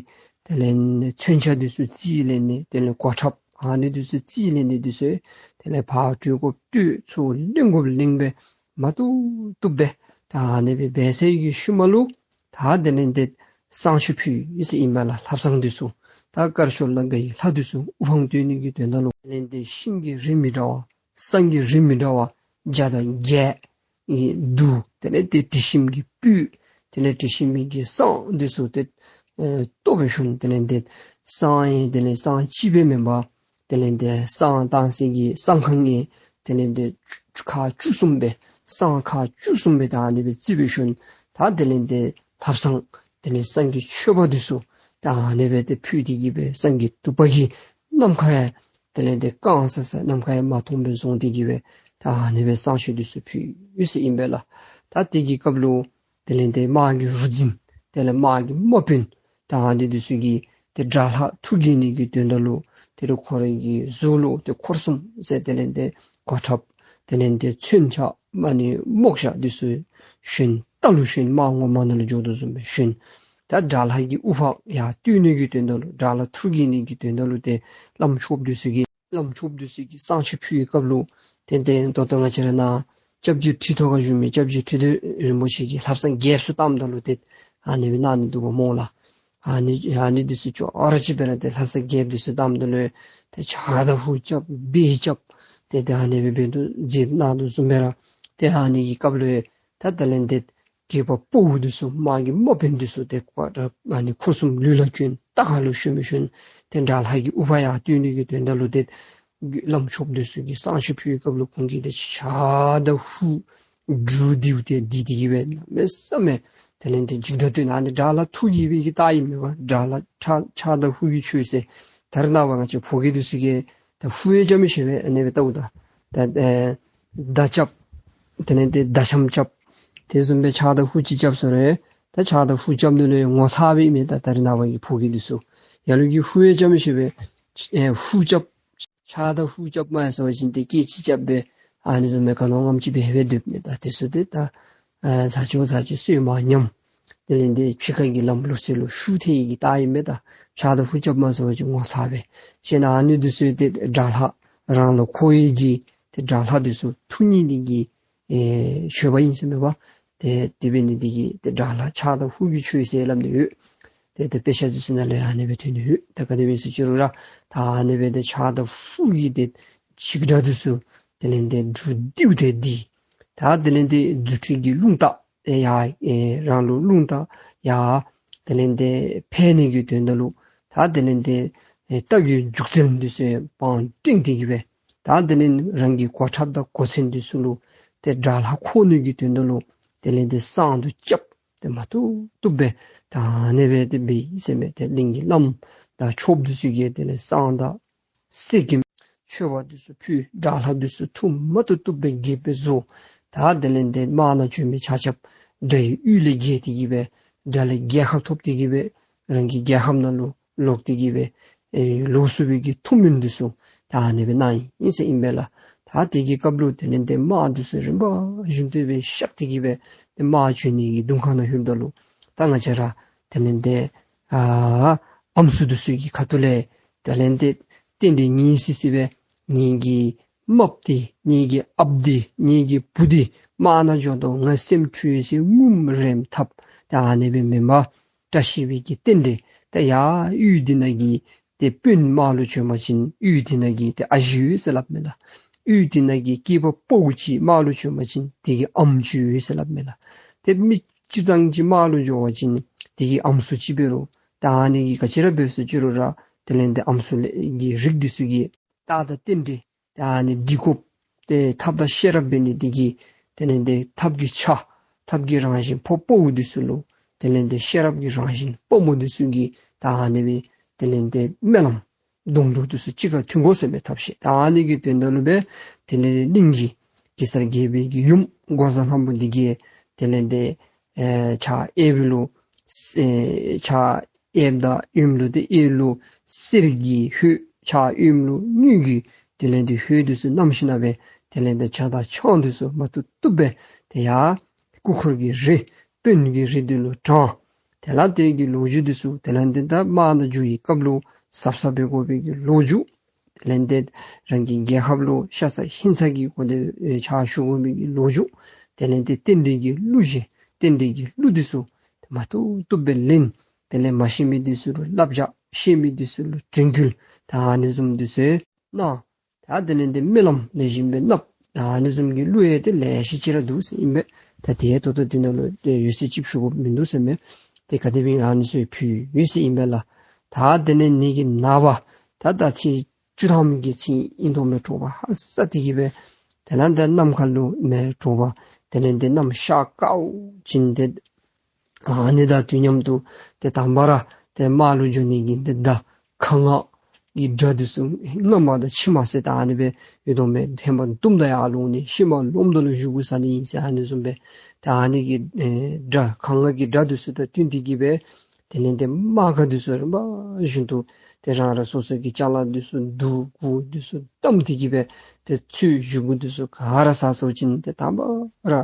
དེ་ལས་མཚོན་ཆ་འདི་ཚུ་རྩིས་ལེན་ནི་དེ་ལས་གོ་ཁྲབ་ཨ་ནི་འདི་ཚུ་རྩིས་ལེན་ནི་འདི་ཚུ་དེ་ལས་ཕར་སྤྲོད་དགོཔ་སྤྲོད། ཚུར་ལེན་དགོཔ་ལེན་སྦེ་མ་བཏུབ་བཏུབ་སྦེ་ད་ཨ་ནི་སྦེ་འབད་ཚར་བའི་གི་ཤུལ་མ་ལུ་ད་དེ་ལས་ཏེ་བསང་ཆུ་ཕུལ་ཡི་ཟེར་ཨིན་པས་ལགས། ལྷ་བསང་འདི་ཚུ་ད་དཀར་ཕྱོགས་ལ་དགའ་བའི་ལྷ་འདི་ཚུ་དབུ་འཕང་བསྟོད་ནི་གི་དོན་དག་ལུ་དེ་ལས་ཏེ་ཤིང་གི་རིགས་མི་འདྲ་བ་བསང་གི་རིགས་མི་འདྲ་བ་བྱ་དང་བརྒྱད་ཨེ་བསྡུ། དེ་ལས་ཏེ་དྲི་ཞིམ་གྱི་སྤོས་དེ་ལས་དྲི་ཞིམ་གྱི་བསང་འདི་ཚུ་ཏེ་ཨེ་གཏོར་བའི་ཤུལ་དེ་ལས་ཏེ་བསང་ཨེ་དེ་ལས་བསང་གཅིག་སྦེ་མེན་པར་དེ་ལས་ཏེ་བསང་བཏང་སའི་གི་བསང་ཁང་ཨེ་དེ་ལས་ཏེ་ཁག་བཅུ་གསུམ་སྦེ་བསང་ཁག་བཅུ་གསུམ་སྦེ་ད་ཨ་ནི་སྦེ་བརྩིགས་པའི་ཤུལ་ད་དེ་ལས་ཏེ་ལྷ་བསང་དེ་ལས་བསང་གི་མཆོད་པ་འདི་ཚུ་ད་ཨ་ནི་སྦེ་ཏེ་ཕུལ་ཏེ་གི་སྦེ་བསང་གི་དུ་པ་གིས་ནམ་མཁའ་ཡང་དེ་ལས་ཏེ་བཀང་ས་ས་ནམ་མཁའ་ཡང་མ་མཐོང་པར་བཟུང་སྟེ་གི་སྦེ་ད་ཨ་ནི་སྦེ་བསང་མཆོད་འདི་ཚུ་ཕུལ་ཡི་ཟེར་ཨིན་པས་ལགས། ད་དེ་གི་སྐབས་ལུ་དེ་ལས་ཏེ་དམག་གི་རུ་འཛིན་དེ་ལས་དམག་གི་དམག་དཔོན་ད་ཨ་ནི་འདི་ཚུ་གིས་ཏེ་དགྲ་ལྷ་ཐུགས་དགྱེས་ནི་གི་དོན་དག་ལུ་དེ་ལས་ཁོ་རའི་གི་གཟུགས་ལུ་ཏེ་འཁོར་གསུམ་ཟེར་དེ་ལས་ཏེ་གོ་ཁྲབ་དེ་ལས་ཏེ་མཚོན་ཆ་མ་ཎི་རྨོག་ཞྭ་འདི་ཚུ་ཞོན་རྟ་ལུ་ཞོན་དམག་ངོ་མ་ནང་ལུ་འགྱོ་དོ་བཟུམ་སྦེ་ཞོན། ད་དགྲ་ལྷ་གི་དབུ་འཕང་ཡར་བསྟོད་ནི་གི་དོན་དག་ལུ་དགྲ་ལྷ་ཐུགས་དགྱེས་ནི་གི་དོན་དག་ལུ་ཏེ་བླམ་ཆོསཔ་འདི་ཚུ་གིས་ བླམ་ཆོསཔ་འདི་ཚུ་གིས་བསང་མཆོད་ཕུལ་བའི་སྐབས་ལུ་ཏེ་ཏེ་ད་ལྟོ་ང་བཅས་ར་ནཱ་སྐྱབས་རྗེ་ཁྲི་ཐོག་ཁར་བཞུགས་མི་སྐྱབས་རྗེ་ཁྲི་སྟོད་རིན་པོ་ཆེ་གིས་ལྷ་བསང་རྒྱསཔ་ཚུ་བཏངམ་ད་ལུ་ཏེ་ཨ་ནི་སྦེ་གནང་ནི་འདུག་པ་སྨོ་ལགས། ཨ་ནི་ཨ་ནི་འདི་ཚུ་ཅོག་ར་གཅིག་སྦེ་ར་ཏེ་ལྷ་བསང་རྒྱསཔ་འདི་ཚུ་བཏངམ་ད་ལུ་ཏེ་ཕྱག་དང་ཧུ་རྐྱབ་འབུལ་རྐྱབ་ཏེ་ཏེ་ཨ་ནི་སྦེ་འབད་དོ་མཛད་གནང་དོ་བཟུམ་སྦེ་ར་ཏེ་ཨ་ནི་གི་སྐབས་ལུ་ད་དེ་ལས་ཏེ་སྐྱེས་པ་ཕོ་འདི་ཚུ་དམག་གི་དམག་དཔོན་འདི་ཚུ་ཏེ་ཀོ་ཨ་ནི་འཁོར་གསུམ་ལུས་ལ་གྱོན་ལྟག་ལུ་ཞོན་མི་ཞོན་ཏེ་དགྲ་ལྷ་གི་དབུ་འཕང་ཡར་བསྟོད་ནི་གི་དོན་དག་ལུ་ཏེ་བླམ་ཆོསཔ་འདི་ཚུ་གིས་བསང་མཆོད་ཕུལ་བའི་སྐབས་ལུ་ཁོང་གིས་ཏེ་ཕྱག་དང་ཧུ་འབྲུ་བསྡུ་སྟེ་བསྡུ་སྟེ་གི་སྦེ་གནམ་མེད་ས་མེད་དེ་ལས་ཏེ་འཇིགས་སྒྲ་བཏོན། ཨ་ནི་དགྲ་ལྷ་ཐུགས་དགྱེས་པའི་གི་རྟགས་ཨིན་མས་པ། དགྲ་ལྷ་ཕྱག་ཕྱག་དང་ཧུ་གི་མཆོད་ཟེར། ད་རེས་ནངས་པ་ང་བཅས་ཕོ་སྐྱེས་འདི་ཚུ་གིས་ད་ཧུ་ཡང་རྐྱབ་མི་ཤེས་པས། ཨ་ནི་སྦེ་བལྟཝ་ད་ད་ཨེ་མདའ་རྐྱབ། དེ་ལས་ཏེ་མདའ་ཆམ་རྐྱབ། དེ་བཟུམ་སྦེ་ཕྱག་དང་ཧུ་ཅིག་རྐྱབ་ཟེར་རུང་ད་ཕྱག་དང་ཧུ་རྐྱབ་ནི་ལུ་ངོ་ཚ་བའི་མི་ད་ད་རེས་ནངས་པ་གི་ཕོ་སྐྱེས་འདི་ཚུ་ལ་ལུ་གིས་ཧུ་ཡང་རྐྱབ་མི་ཤེས་པས། ཨེ་ཧུ་རྐྱབ། ཕྱག་དང་ཧུ་རྐྱབ་མ་ཡ་ཟེར་བ་ཅིན་ཏེ་སྐད་ཅིག་རྐྱབ་སྦེ་ཨ་ནི་བཟུམ་སྦེ་ག་ནོ་ངམ་ཅིག་སྦེ་ཧེ་སྦེ་སྡོདཔ་མས། ད་དེ་ཚུ་ཏེ་ད་ཨ་ཟ་ཅོག་ཟ་ཅོག་སོ་མ་ཉམས། དེ་ལས་ཏེ་ཕྱི་ཁ་གི་ལམ་ལུགས་སྲོལ་ལུ་ཤུགས་ཐལ་ཡི་གི་རྟགས་ཨིན་མས། ད་ཕྱག་དང་ཧུ་རྐྱབ་མ་ཟེར་བ་ཅིན་ངོ་ཚ་བས། ཤེས་ན་ཨ་ནི་འདི་ཚུ་ཏེ་དགྲ་ལྷ་རང་ལུ་འཁོར་བའི་གི་ཏེ་དགྲ་ལྷ་འདི་ཚུ་ཐུགས་མཉེས་ནི་གི་ཨེ་མཆོད་པ་ཨིན་ཟེར་མས་པ། ཏེ་དེ་འབད་ནི་འདི་གིས་ཏེ་དགྲ་ལྷ་ཕྱག་དང་ཧུ་གི་མཆོད་ཟེར་སླབ་ནི་ཡོད། ཏེ་ཏེ་དཔེ་ཆ་འདི་ཚུ་ནང་ལུ་ཡང་ཨ་ནི་སྦེ་ཐོན་ནི་ཡོད། ད་ག་དེ་སྦེ་ཟེར་ཅི་རུང་ར་ད་ཨ་ནི་སྦེ་ཏེ་ཕྱག་དང་ཧུ་གི་ཏེ་འཇིགས་སྒྲ་འདི་ཚུ་དེ་ལས་ཏེ་འབྲུ་བསྡུ་སྟེ་བསྡུ། ད་དེ་ལས་ཏེ་རྫུ་འཕྲུལ་གྱི་རླུང་རྟ་ཡར་ཨེ་རང་ལུ་རླུང་རྟ་ཡར་དེ་ལས་ཏེ་འཕེལ་ནི་གི་དོན་དག་ལུ་ད་དེ་ལས་ཏེ་ཨེ་རྟ་གི་རྒྱུག་རྩལ་འདི་ཚུ་བང་བསྒྲེངས་ཏེ་གི་སྦེ་ད་དེ་ལས་རང་གི་གོ་ཁྲབ་དང་གོ་མཚོན་འདི་ཚུ་ལུ་ཏེ་དགྲ་ལྷ་འཁོར་ནི་གི་དོན་དག་ལུ་དེ་ལས་ཏེ་བསང་དུ་རྐྱབ། ཏེ་མ་བཏུབ་བཏུབ་སྦེ་ད་ཨ་ནི་སྦེ་ཏེ་འབད་ཡི་ཟེར་མས། ཏེ་གླིང་གི་བླམ་དང་ཆོསཔ་འདི་ཚུ་གིས་དེ་ལས་བསང་དང་གསེར་གྱི་མཆོད་པ་འདི་ཚུ་ཕུལ། དགྲ་ལྷ་འདི་ཚུ་ཐུགས་མ་བཏུབ་བཏུབ་སྦེ་དགྱེས་པའི་བཟོ། ད་དེ་ལས་ཏེ་དམག་ནང་བྱོན་མི་ཆ་ཁྱབ་དགྲ་ཡི་གཡུལ་ལས་རྒྱལ་ཏེ་གི་སྦེ་དགྲ་ལས་རྒྱལ་ཁ་ཐོབ་སྟེ་གི་སྦེ་རང་གི་རྒྱལ་ཁམས་ནང་ལུ་ལོག་སྟེ་གི་སྦེ་ཨེ་ལོག་ཚུགས་པའི་གི་ཐུགས་སྨོན་འདི་ཚུ་ད་ཨ་ནི་སྦེ་གནང་ཡི་ཟེར་ཨིན་པས་ལགས། ད་དེ་གི་སྐབས་ལུ་དེ་ལས་ཏེ་དམག་འདི་ཚུ་རིམ་པ་བཞིན་དུ་སྦེ་གཤགས་ཏེ་གི་སྦེ་ཏེ་དམག་བྱོན་ནི་གི་གདོང་ཁ་ནང་ལྷོདཔ་ད་ལུ་ད་ང་བཅས་ར་དེ་ལས་ཏེ་ཨ་ཨམ་སྲུ་འདི་ཚུ་གི་ཁ་ཐུག་ལས་དེ་ལས་ཏེ་རྟེན་འབྲེལ་ངེས་སི་སི་སྦེ་ངེ་གི་རྨགཔ་འདི་ངེ་གི་ཨཔ་འདི་ངེ་གི་བུ་འདི་དམག་ནང་འགྱོ་དོ་ང་སེམས་འཁྲུལ་ཡི་ཟེར་ངུམ་རེམ་འཐབ། ད་ཨ་ནི་སྦེ་མེན་པར་བཀྲ་ཤིས་པའི་གི་རྟེན་འབྲེལ། ད་ཡར་གཡུས་འདི་ནང་གི་ཏེ་དཔོན་དམག་ལུ་བྱོན་པ་ཅིན་གཡུས་འདི་ནང་གི་ཏེ་ཨ་ཞེ་ཡོད་ཟེར་སླབ་མས་ལགས། གཡུས་འདི་ནང་གི་སྐྱེས་པ་ཕོ་ཅིག་དམག་ལུ་བྱོན་པ་ཅིན་དེ་གི་ཨམ་ཅིག་ཡོད་ཟེར་སླབ་མས་ལགས། ཏེ་མི་སྤྱིར་བཏང་ཅིག་དམག་ལུ་འགྱོ་བ་ཅིན་དེ་གི་ཨམ་སྲུ་ཅིག་འབད་རུང་ད་ཨ་ནི་གིས་ག་ཅི་ར་འབད་ཟེར་ཅི་རུང་ར་དེ་ལས་ཏེ་ཨམ་སྲུ་ལས་ཀྱི་རིགས་འདི་ཚུ་གིས་རྟགས་དང་རྟེན་འབྲེལ་ད་ཨ་ནི་འདི་དགོཔ་ཏེ་ཐབས་དང་ཤེས་རབ་འབད་ནི་འདི་གིས་དེ་ལས་ཏེ་ཐབས་ཀྱི་ཆ་ཐབས་ཀྱི་རང་བཞིན་ཕོ་དཔའ་བོ་འདི་ཚུ་ལུ་དེ་ལས་ཏེ་ཤེས་རབ་ཀྱི་རང་བཞིན་དཔའ་མོ་འདི་ཚུ་གིས་ད་ཨ་ནི་སྦེ་དེ་ལས་ཏེ་སྨོན་ལམ་སྡོང་གྲོགས་འདི་ཚུ་གཅིག་ཁར་མཐུན་དགོ་ཟེར་མི་ཐབས་ཤེས། ད་ཨ་ནི་གི་དོན་དག་ལུ་སྦེ་དེ་ལས་གླིང་གི་གེ་སར་རྒྱལ་པོའི་གི་ཡུམ་འགོག་བཟའ་སྣམ་བུ་འདི་གིས་དེ་ལས་ཏེ་ཨེ་ཕྱག་གཡསཔ་ལུ་ཨེ་ཕྱག་གཡསཔ་དང་གཡོནམ་ལུ་ཏེ་གཡས་ལུ་གསེར་གྱི་ཧོད་ཕྱག་གཡོནམ་ལུ་དངུལ་གྱི་དེ་ལས་ཏེ་ཧོད་འདི་ཚུ་བསྣམས་ཞིནམ་ལས་དེ་ལས་ཏེ་ཇ་དང་ཆང་འདི་ཚུ་མ་བཏུབ་བཏུབ་སྦེ་ཏེ་ཡར་སྐུ་འཁོར་གྱི་རི་དཔོན་གྱི་རི་འདི་ལུ་དྲངས། དེ་ལས་དེ་གི་ལོ་རྒྱུས་འདི་ཚུ་དེ་ལས་ཏེ་ད་དམག་ནང་འགྱོ་བའི་སྐབས་ལུ་གཟབ་གཟབ་འབད་དགོ་པའི་གི་ལོ་རྒྱུས། དེ་ལས་ཏེ་རང་གི་རྒྱལ་ཁབ་ལུ་ཤ་ཚ་ཧིང་ཚ་གི་སྒོ་ནས་ཕྱག་ཞུ་དགོ་པའི་གི་ལོ་རྒྱུས། དེ་ལས་ཏེ་རྟེན་འབྲེལ་གྱི་གླུ་གཞས་རྟེན་འབྲེལ་གྱི་གླུ་འདི་ཚུ་མ་བཏུབ་བཏུབ་སྦེ་ལེན། དེ་ལས་མ་ཤེས་མི་འདི་ཚུ་ལུ་བསླབ་བྱ་ཤེས་མི་འདི་ཚུ་ལུ་དྲན་སྐུལ་ད་ཨ་ནི་བཟུམ་འདི་ཚུ་གནང་། ད་དེ་ལས་ཏེ་སྨོན་ལམ་ལེགས་ཤོམ་སྦེ་བཏབ། ད་ཨ་ནི་བཟུམ་གྱི་གླུ་ཡང་ཏེ་ལེ་ཤ་ཅིག་ར་འདུག་ཟེར་ཨིན་པས། ད་དེ་ད་ལྟོ་འདི་ནང་ལུ་ཏེ་ཡོད་ཚད་ཅིག་ཞུ་དགོཔ་མིན་འདུག་ཟེར་མས། ཏེ་ག་དེ་སྦེ་ཨ་ནི་ཚུ་ཕུལ་ཡོད་ཟེར་ཨིན་པས་ལགས། ད་དེ་ལས་ནི་གི་ནངས་པ་ད་ད་ཚེས་བཅུ་ཐམ་གྱི་ཚེ་ཨིན་དོ་མས། དྲོ་པ་ཧ་སག་སྟེ་གི་སྦེ་དེ་ལས་ཏེ་ནམ་མཁའ་ལུ་མེ་དྲོ་པ་དེ་ལས་ཏེ་གནམ་ཤར་དཀརཝ་ཅིག་ཏེ་ཨ་ནི་དང་དུས་མཉམ་དུ་ཏེ་དང་པ་ར་ཏེ་དམག་ལུ་འགྱོ་ནི་གི་ཏེ་མདའ་ཁ་ངག་གི་སྒྲ་འདི་ཚུ་སྔ་མ་དང་ཕྱི་མ་ཟེར་ད་ཨ་ནི་སྦེ་ཡོད་དོ་མས། ཧེ་མ་འདུམ་ད་ཡར་ལོང་ནི་ཤུལ་མ་ལོངམ་ད་ལུ་བཞེས་སྒོ་ཟ་ནི་ཨིན་ཟེར་ཨ་ནི་བཟུམ་སྦེ་ཏེ་ཨ་ནི་གི་ཨེ་སྒྲ་ཁ་ངག་གི་སྒྲ་འདི་ཚུ་དང་བསྟུན་ཏེ་གི་སྦེ་དེ་ལས་ཏེ་དམག་སྒར་འདི་ཚུ་རིམ་པ་བཞིན་དུ་ཏེ་རང་རང་སོ་སོ་གི་ཅ་ལ་འདི་ཚུ་བསྡུ་གུར་འདི་ཚུ་བསྡམས་ཏེ་གི་སྦེ་ཏེ་ཚུར་བཞེས་སྒོ་འདི་ཚུ་ག་ར་ཟ་ཚརཝ་ཅིག་ཏེ་དང་པ་ར་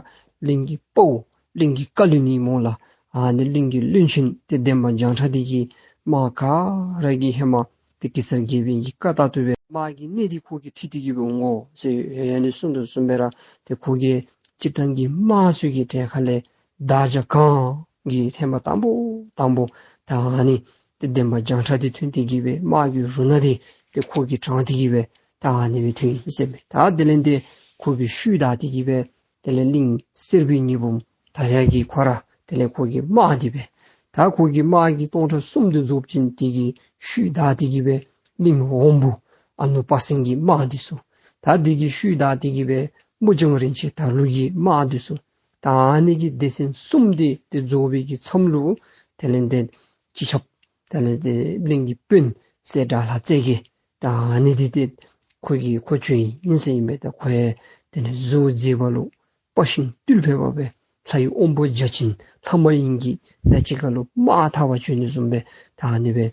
གླིང་གི་དཔའ་བོ་གླིང་གི་བཀའ་བློན་ཨིན་སྨོ་ལགས། ཨ་ནི་གླིང་གི་བློན་ཆེན་ཏེ་འདན་མ་བྱང་ཁྲ་འདི་གིས་དམག་ག་ར་གིས་ཧེ་མ་ཏེ་གེ་སར་རྒྱལ་པོའི་གི་བཀའ་ལྟར་དུ་སྦེ་ དམག་གི་སྣེ་འདི་ཁོ་གིས་ཁྲིད་དེ་གི་སྦེ་འོང་དགོ་ཟེར་ཡང་ནི་གསུངས་དོ་བཟུམ་སྦེ་ར་ཏེ་ཁོ་གིས་སྤྱིར་བཏང་གི་དམག་ཚུ་གི་གྲལ་ཁ་ལས་བདག་ཅག་གང་གིས་ཐེངས་མ་དང་པོ་དང་པོ་ད་ཨ་ནི་ཏེ་འདན་མ་བྱང་ཁྲ་འདི་ཐོན་ཏེ་གི་སྦེ་དམག་གི་རུ་སྣ་འདི་ཏེ་ཁོ་གིས་དྲངས་ཏེ་གི་སྦེ་ད་ཨ་ནི་སྦེ་ཐོན་ཡི་ཟེར་མས། ད་དེ་ལས་ཏེ་ཁོ་གིས་ཤུལ་བདའ་སྟེ་གི་སྦེ་དེ་ལས་གླིང་སེར་པོའི་ཉི་འབུམ་ད་ཡར་གྱི་ཁོ་ར་དེ་ལས་ཁོ་གི་དམག་འདི་སྦེ་ད་ཁོ་གི་དམག་གི་སྟོང་ཕྲག་གསུམ་འདི་རྫོགས་ཞིནམ་དེ་གི་ཤུལ་བདའ་སྟེ་གི་སྦེ་གླིང་འོམ་བུ་ཨ་ནུ་དཔའ་སེང་གི་དམག་འདི་ཚུ། ད་དེ་གི་ཤུལ་བདའ་སྟེ་གི་སྦེ་མུ་ལྗང་རིན་ཆེན་དར་ལུ་གི་དམག་འདི་ཚུ། ད་ཨ་ནི་གི་སྡེ་ཚན་གསུམ་འདི་ཏེ་རྫོགས་པའི་གི་མཚམས་ལུ་དེ་ལས་ཏེ་སྤྱི་ཁྱབ་དེ་ལས་ཏེ་གླིང་གི་དཔོན་སྲས་དགྲ་ལྷ་རྩེ་རྒྱལ་ད་ཨ་ནི་འདི་ཏེ་ཁོ་གིས་ཁོ་བྱོན་ཡི་ཟེར་ཨིན་པས། ད་ཁོ་ཡང་དེ་ལས་གཟུགས་མཛེས་པ་ལུ་དཔའ་ཞིང་རྟུལ་ཕོད་པ་སྦེ་ལྷའི་དབང་པོ་བརྒྱ་བྱིན་ལྷ་མ་ཡིན་གྱི་ནང་གཅིག་ཁར་ལུ་དམག་འཐབ་པར་བྱོན་དོ་བཟུམ་སྦེ་ད་ཨ་ནི་སྦེ་